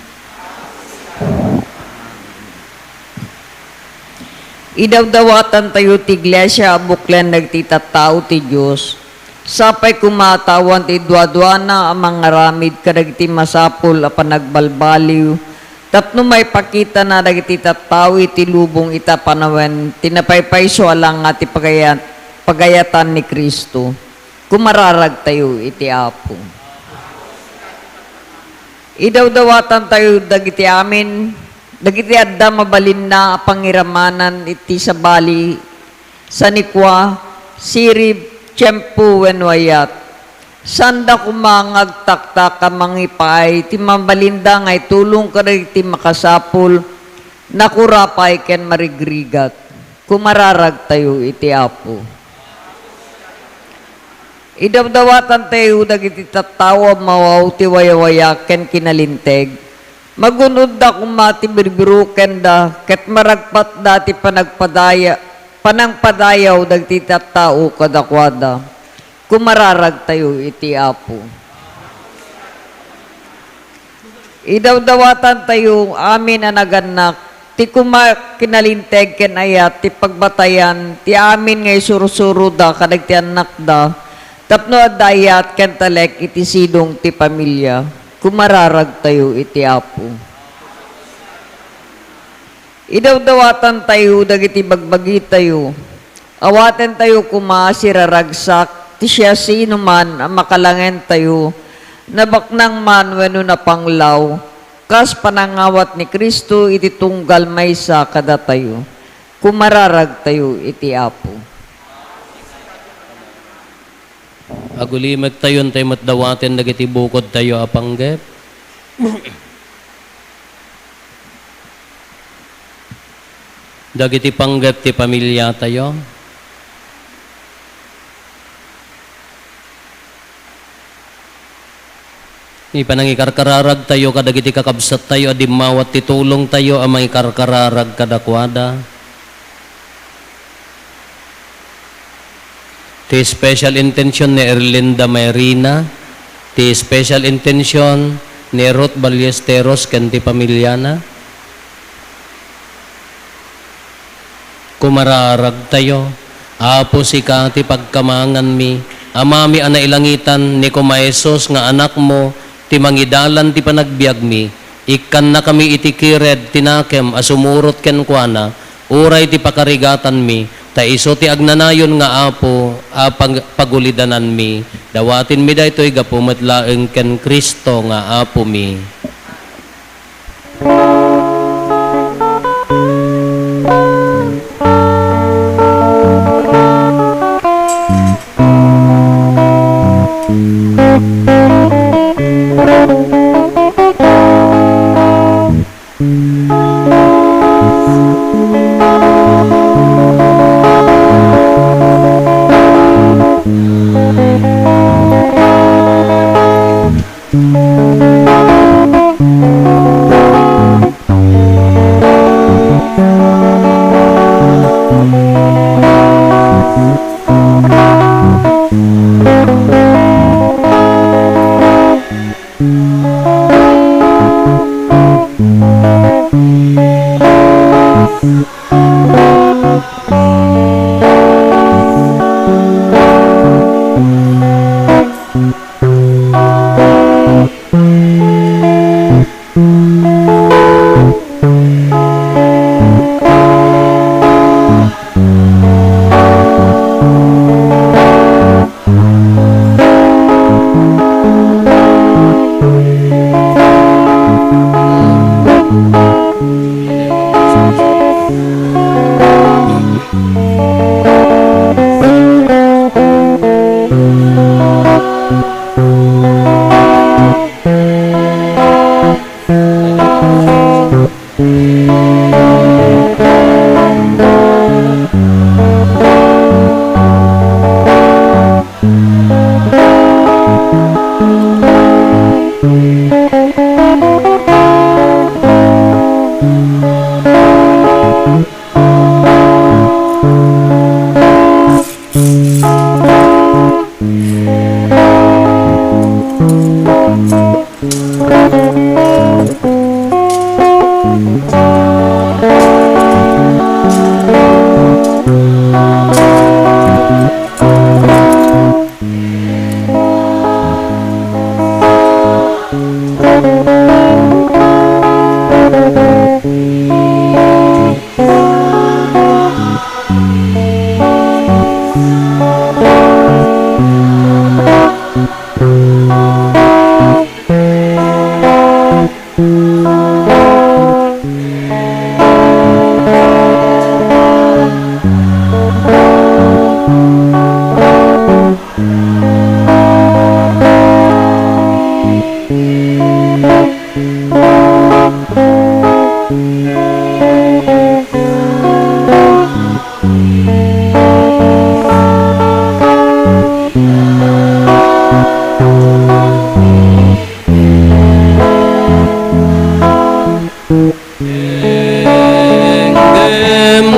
Idawdawatantayo ti iglesia a buklen dagiti tattao ti Dios. Sapay koma a tawen ti duaduana a mangaramid kadagiti masapul a panagbalbaliw tapno maipakitana dagiti tattao iti lubong ita panawen ti napaypayso a langa ti pagayat-, pagayatan ni Cristo. Kumararagtayo iti Apo. Idawdawatantayo dagiti amin, dagiti adda mabalinna a pangiramanan iti sabali, Sanikua, sirib, tiempo, wenno ayat. Saanda koma nga agtaktak a mangipaay ti mabalinda nga itulong kadagiti makasapul, nakura pay ken marigrigat. Kumararagtayo iti Apo. Idawdawatantayo dagiti tattao a mawaw ti wayawaya ken kinalinteg. Magun-odda koma ti birbirokenda ket maragpatda ti panagpadaya-, panangpadayaw dagiti tattao kadakuada. Kumararagtayo iti Apo. Idawdawatantayo amin a nagannak, ti koma kinalinteg ken ayat ti pagbatayan ti amin nga isursuroda kadagiti annakda, tapno adda ayat ken talek iti sidong ti pamilia. Kumararagtayo iti Apo. Idawdawatantayo dagiti bagbagitayo. Awatentayo koma a siraragsak ti siasinoman a makalangentayo, nabaknang man wenno napanglaw, kas panangawat ni Cristo iti tunggal maysa kadatayo. Kumararagtayo iti Apo. Agulimektayon tay met dawaten dagiti bukodtayo a panggep. Dagiti panggep ti pamiliatayo. Ipanangikarkararagtayo kadagiti kakabsattayo a dimmawat ti tulongtayo a mangikarkararag kadakuada. Ti special intention ni Erlinda Mayrina, ti special intention ni Ruth Ballesteros ken ti pamiliana. Kumararagtayo. Apo, sika ti pagkamanganmi, Amami a nailangitan, ni koma Jesus nga Anakmo ti mangidalan ti panagbiagmi. Ikkannakami iti kired ti nakem a sumurot kenkuana, uray ti pakarigatanmi, ta isu ti agnanayon nga Apo a pag-, pagulidananmi. Dawatenmi daytoy gapu met laeng ken Cristo nga Apomi.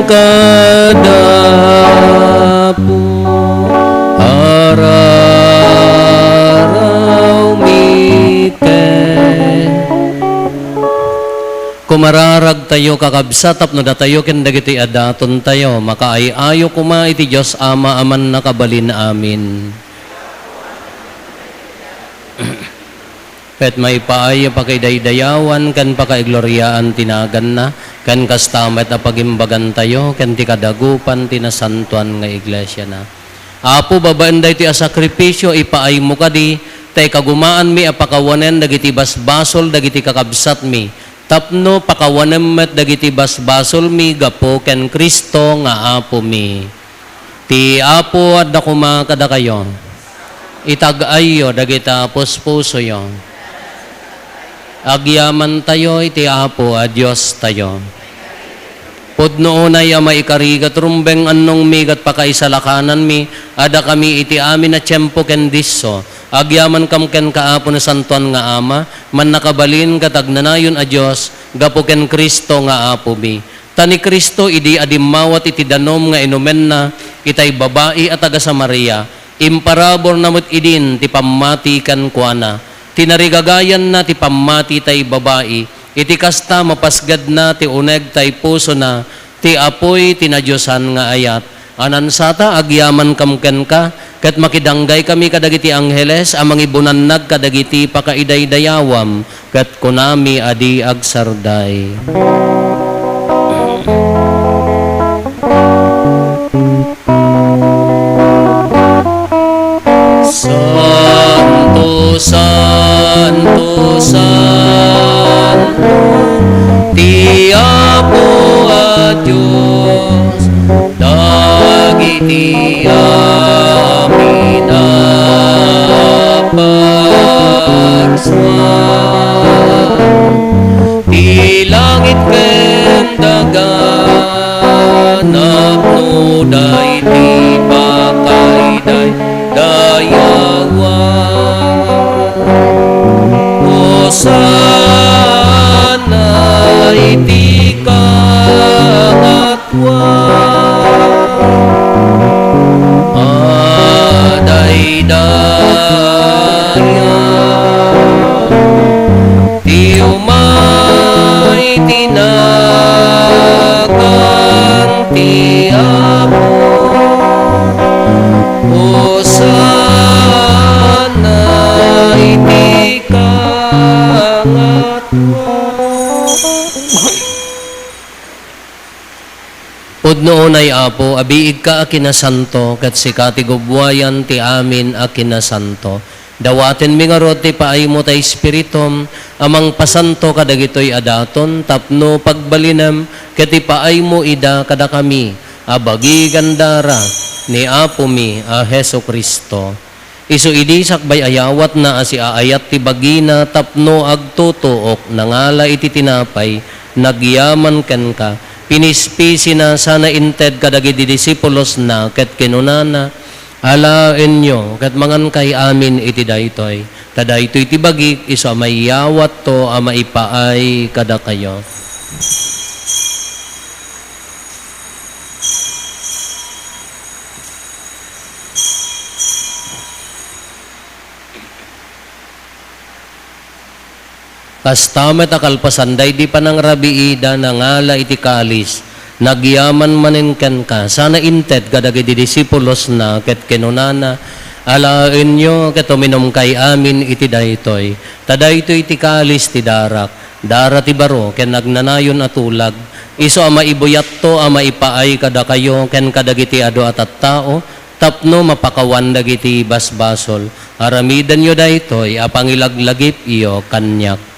Kada Apo, ararawmi ken. Kumararagtayo, kakabsat, tapno datayo ken dagiti adatontayo, makaay-ayo koma iti Dios Ama a Mannakabalin. Amen. Ket maipaay a pakaidaydayawan ken pakaigloriaan ti naganna, ken kasta met a pagimbagantayo ken ti kadagupan ti nasantoan nga iglesiana. Apo, babaen daytoy a sakrifisio, ipaaymo kadi ta ikagumaanmi a pakawanen dagiti basbasol dagiti kakabsatmi, tapno pakawanem met dagiti basbasolmi gapu ken Cristo nga Apomi. Ti Apo adda koma kadakayo. Itag-ayyo dagita puspusoyo. Agyamantayo iti Apo a Diostayo. Pudno unay a maikari ket rumbeng annongmi ket pakaisalakananmi a dakami iti amin a tiempo ken disso. Agyamankam kenka, Apo, Nasantoan nga Ama, Mannakabalin ket Agnanayon a Dios, gapu ken Cristo nga Apomi. Ta ni Cristo, idi adimmawat iti danum nga inumenna itay babai a taga-Samaria, imparaburna met idin ti pammati kenkuana. Tinarigagayanna ti pammati tay babai, iti kasta, mapasgedna ti uneg tay pusona, ti apuy ti nadiosan nga ayat. Anansata, agyamankam kenka, ket makidanggay kami kadagiti angheles a mangibunannag kadagiti pakaidaydayawam, ket kunami a di agsarday. Santo, santo, santo, ti Apo a Dios, dagiti amin a pagsua. Ti langit ken daga, napnoda iti pakaidaydayawam. Hosanna iti kangatoan. Adaydaya ti umay ti nagan ti Apo. Hosanna iti kangatoan. Pudno unay, Apo, a biigka a kinasanto, ket sika ti gubbuayan ti amin a kinasanto. Dawatenmi ngarud ti paaymo ta Espiritum a mangpasanto kadagitoy a daton tapno pagbalinem ket ipaaymo ida kadakami a bagi ken dara ni Apomi a Jesu-Cristo. Isu idi sakbay ayawatna a siaayat ti bagina tapno agtutuok, nangala iti tinapay, nagyaman kenka, pinispisina sana inted kadagiti disipulosna ket kinunana, "Alaenyo ket mangankay amin iti daytoy, ta daytoy ti bagik isu a maiyawatto a maipaay kadakayo." Kasta met a kalpasan daydi panangrabiida, nangala iti kalis, nagyaman manen kenka, sana inted kadagiti disipulosna ket kinunana, "Alaenyo ket uminumkay amin iti daytoy, ta daytoy ti kalis ti darak, dara ti baro ken agnanayon a tulag, isu a maibuyatto a maipaay kadakayo ken kadagiti adu a tattao, tapno mapakawan dagiti basbasol. Aramidenyo daytoy a pangilaglagipyo kaniak."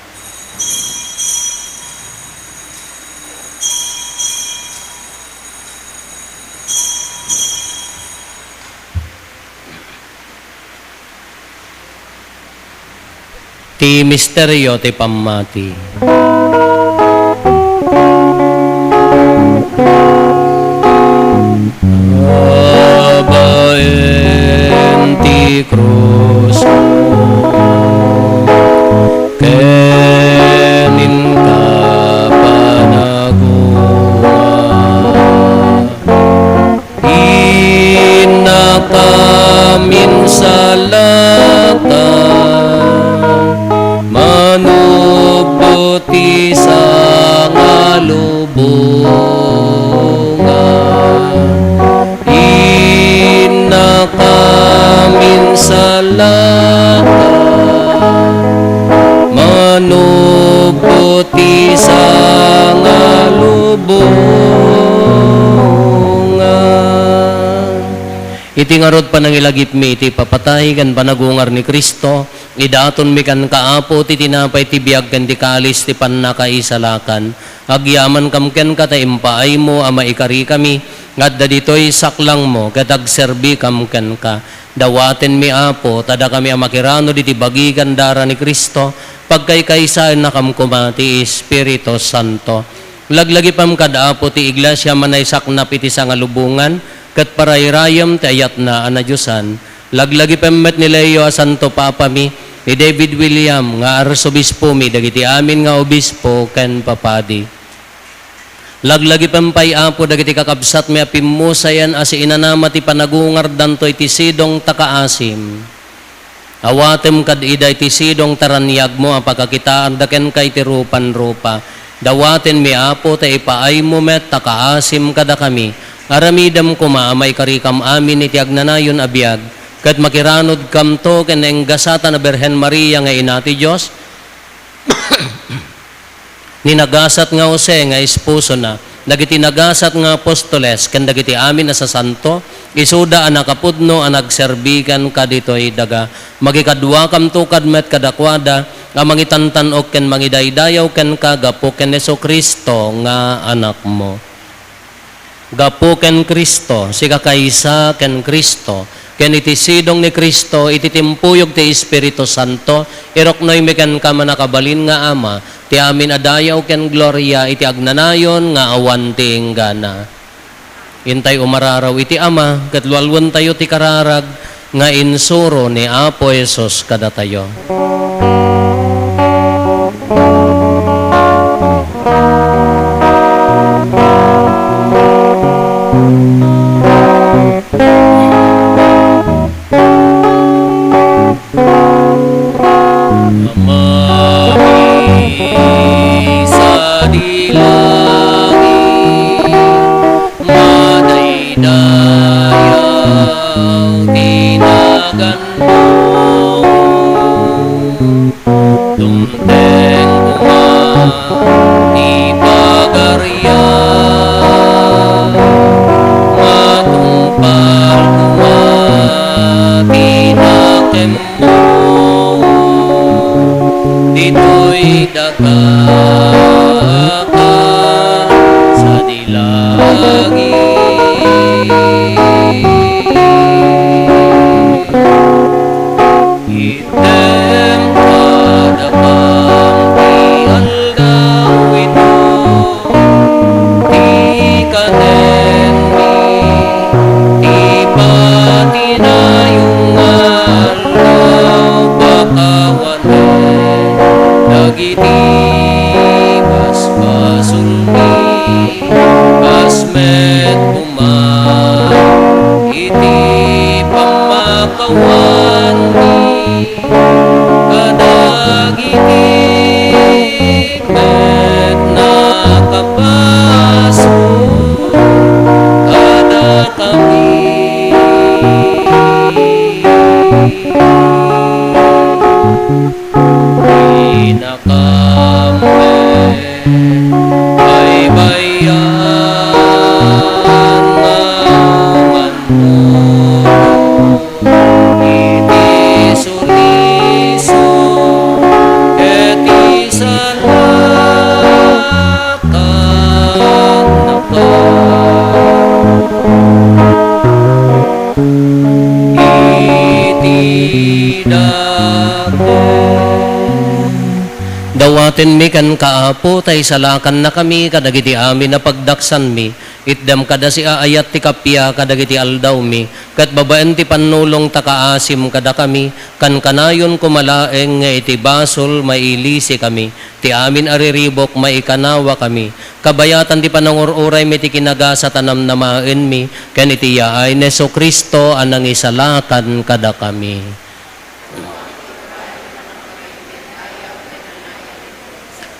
Ti misterio ti pammati. Abaen ti krusmo ken inka panagungar. Iti ngarud panangilagipmi iti ipapatay ken panagungar ni Cristo, idatonmi kenka, Apo, ti tinapay ti biag ken ti kalis ti pannakaisalakan. Agyamankam kenka ta impaaymo a maikarikami nga adda ditoy saklangmo ket agserbikam kenka. Dawatenmi, Apo, ta dakami a makiranod iti bagi ken dara ni Cristo, pagkaykaysaennakam koma ti Espiritu Santo. Laglagipem kad Apo ti Iglesia a naisaknap iti sangalubongan, ket parayrayem ti ayatna a nadiosan. Laglagipem met ni Leo a Santo Papami, ni David William nga Arsobispomi, dagiti amin nga obispo ken papadi. Laglagipem pay, Apo, dagiti kakabsatmi a pimmusayen a siinanama ti panagungardanto iti sidong ta kaasim. Awatem kad ida iti sidong ta raniagmo a pakakitaanda kenka iti rupan-rupa. Dawatenmi, Apo, ta ipaaymo met ta kaasim kadakami. Aramidem koma a maikarikam amin iti agnanayon a biag, ket makiranodkamto ken naenggasatan a Birhen Maria nga Ina ti Dios, ni nagasat nga Jose nga esposona, dagiti nagasat nga apostoles, ken dagiti amin a sasanto, isuda a nakapudno a nagserbi kenka ditoy daga. Makikaduakamto kad met kadakuada a mangitantan-ok ken mangidaydayaw kenka gapu ken Jesu-Cristo nga Anakmo. Gapu ken Cristo, sikakaysa ken Cristo, ken iti sidong ni Cristo, iti timpuyog ti Espiritu Santo, iruknoymi kenka, mannakabalin nga Ama, ti amin a dayaw ken gloria iti agnanayon nga awan ti inggana. Intay umararaw iti Ama, ket lualuentayo ti kararag nga insuro ni Apo Jesus kadatayo. Amami sadi langit, madaydayaw ti naganmo. Dumteng koma ti pagarian, matungpal koma ti nakemmo. Ditoy daga sadi langit. Itdem kadakam ti aldaw ito, ti kanenmi, ti patinayon nga aldaw, pakawan dagiti basbasolmi, kas met koma iti pammakawanmi kadagiti met nakabasol kadakami. Pinakamet baybayan nga umanto iti suliso ket isalakan naka iti dapit. Dawatenmi kenka, Apo, ta isalakannakami kadagiti amin a pagdaksanmi. Itdem kada siaayat ti kappia kadagiti aldawmi, ket babaen ti pannulong ta kaasim kadakami, kankanayon koma laeng nga iti basol mailisikami, ti amin a riribuk maikanawakami. Kabayatan ti panangur-uraymi ti kinagasat a namnamaenmi, ken iti yaay ni Jesu-Cristo a nangisalakan kadakami.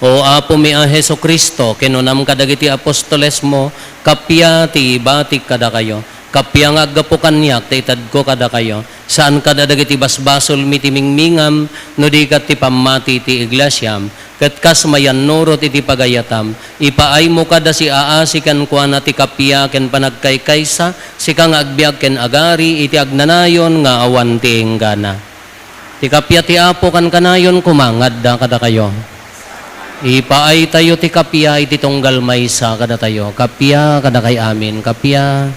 O Apomi a Jesu-Cristo, kinunam kadagiti apostolesmo, kappia ti ibatik kadakayo. Kappia nga aggapu kaniak ti itedko kadakayo. Saan kad a dagiti basbasolmi ti mingmingam, no di ket ti pammati ti iglesiam. Ket kas mayannurot iti pagayatam, ipaaymo kada siaasi kenkuana ti kappia ken panagkaykaysa, sika nga agbiag ken agari iti agnanayon nga awan ti inggana. Ti kappia ti Apo kankanayon koma nga adda kadakayo. Ipaaytayo ti kappia iti tunggal maysa kadatayo. Kappia kadakay amin. Kappia.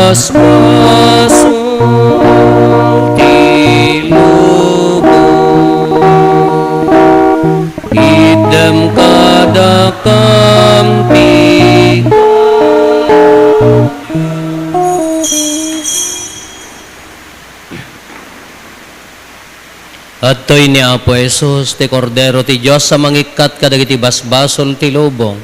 Basbasol ti lubong, itdem kadakam ti Adtoy ni Apo Jesus, ti Kordero ti Dios a mangikkat kadagiti basbasol ti lubong.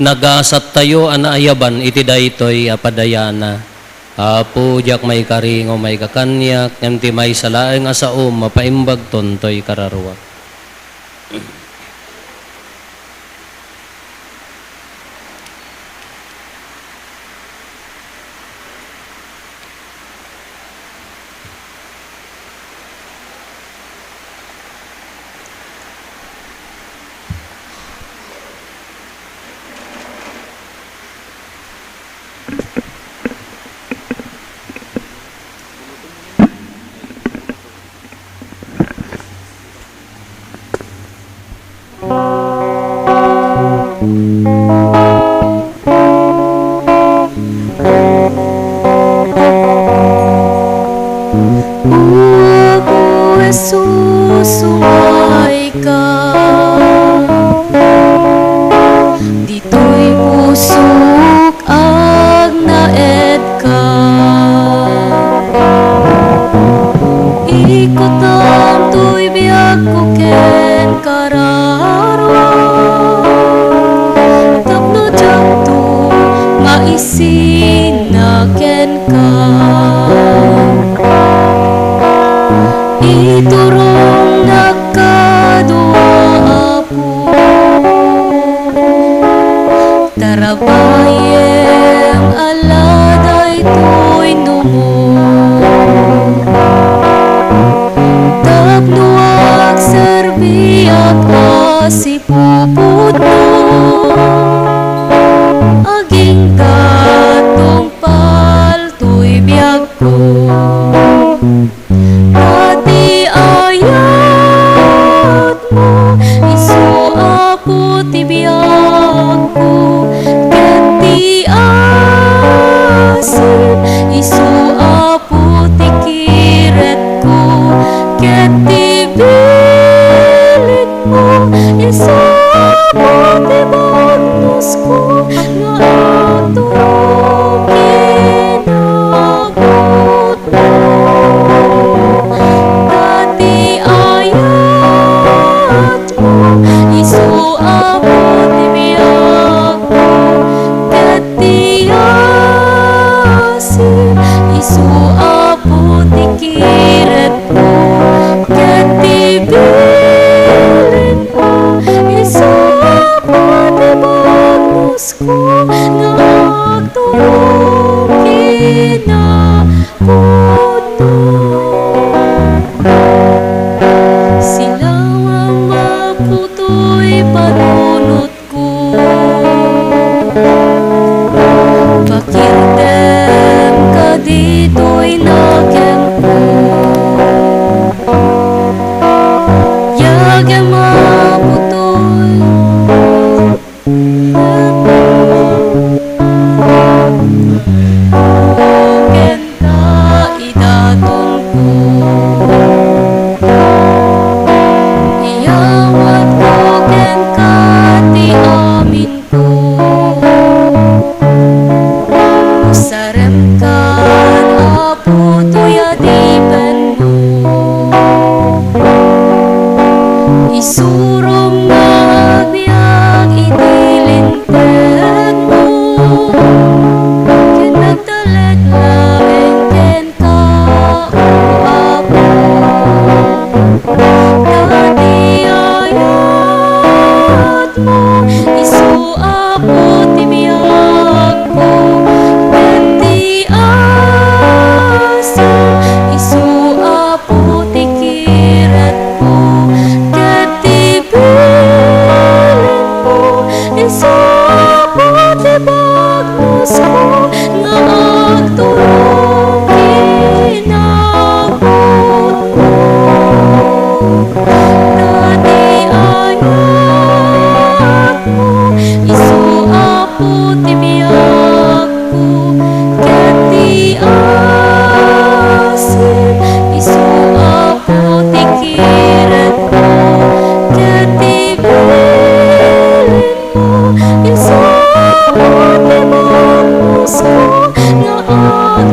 Nagasattayo a naayaban iti daytoy a padayana. Apo, diak maikari nga umaykakaniak, ngem ti maysa laeng a saom, mapaimbagton toy kararuak. O Apo Jesus, umayka. Ditoy pusok agnaedka. Ikutan toy biagko ken kararuak, tapno diakto maisinna kenka. Iturongnak kadua, Apo. Tarabayem ala daytoy numo, tapno agserbiak a sipuputmo, agingga tungpal toy biagko. Ta ti ayatmo, isu Apo ti biagko, ket ti asin, isu Apo ti kiretko, ket ti bilinmo, isu Apo ti bannosko, nga agturong kinabut Ta ti ayatmo, isu Apo ti biagko, ket ti asin, isu Apo ti kiretko, ket ti bilinmo, isu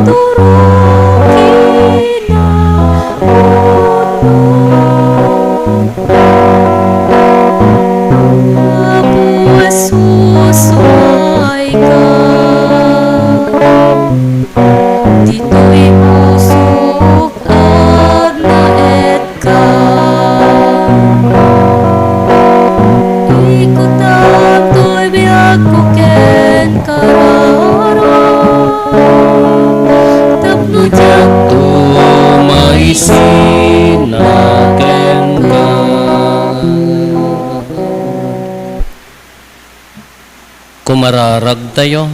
Turong kinaudno. Apo, isusuayka. Ditoy pusok agnaedka. Ikutam toy biagko ken kararag, tapno diakto maisina kenka. Kumararagtayo.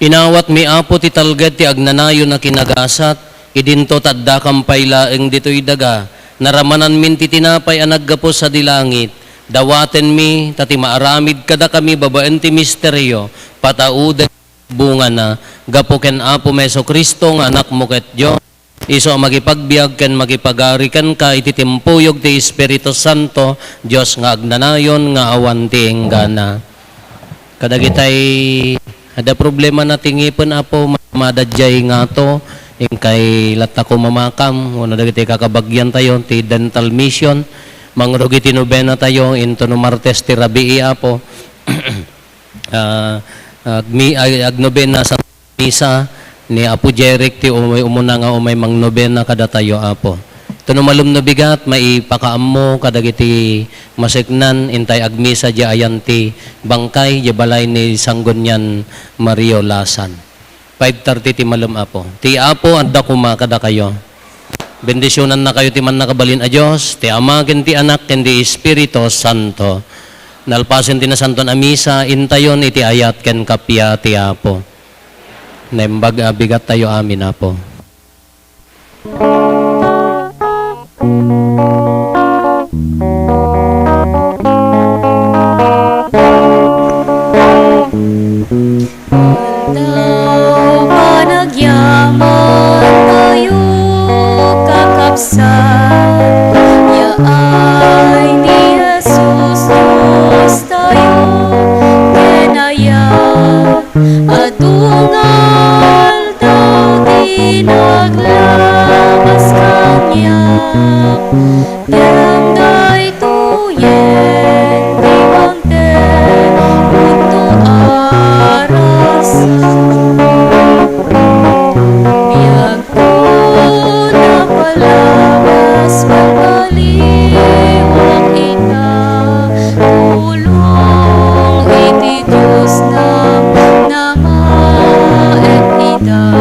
Inawatmi, Apo, ti talged ti agnanayon a kinagasat, idinto ta addakam pay laeng ditoy daga, naramananmin ti tinapay a naggapu sadi langit, dawatenmi, ta ti maaramid kadakami babaen ti misterio, patauden bungana, gapu ken Apomi Jesu-Cristo nga Anakmo ket Dios. Isu a makipagbiag ken makipagari kenka iti timpuyog ti Espiritu Santo, Dios nga agnanayon nga awan ti inggana. Kadagitay adda problemana ti ngipen, Apo, ma-, madaydiay ngato, inkay lattako mamakam, wenno dagiti kakabagiantayo ti dental mission, mangrugi ti nobenatayo, intono Martes ti rabii, Apo. Ah, agmi-, ag-, agnobena sa misa ni Apo Jeric ti umay umuna nga umay mangnobena kadatayo, Apo. Itono malem no bigat, maipakaammo kadagiti maseknan, intay agmisa diay ayan ti bangkay, diay balay ni Sanggunian Mario Lasan. Five thirty ti malem, Apo. Ti Apo adda koma kadakayo. Bendisionannakayo ti Mannakabalin a Dios, ti Ama, ken ti Anak, ken ti Espiritu Santo. Nalpasen ti Nasantoan a Misa, intayon iti ayat ken kappia ti Apo. Naimbag a bigattayo amin, Apo. Aldaw panagyamantayo, kakabsat, yaay ni Jesus Diostayo, ken aya a dungal daw ti naglabas kaniak, ngem daytoyen ti mangted pudno a rason. Biagko napalabas, pagbaliwak ita, tulong iti Dios nam-, namaet ita.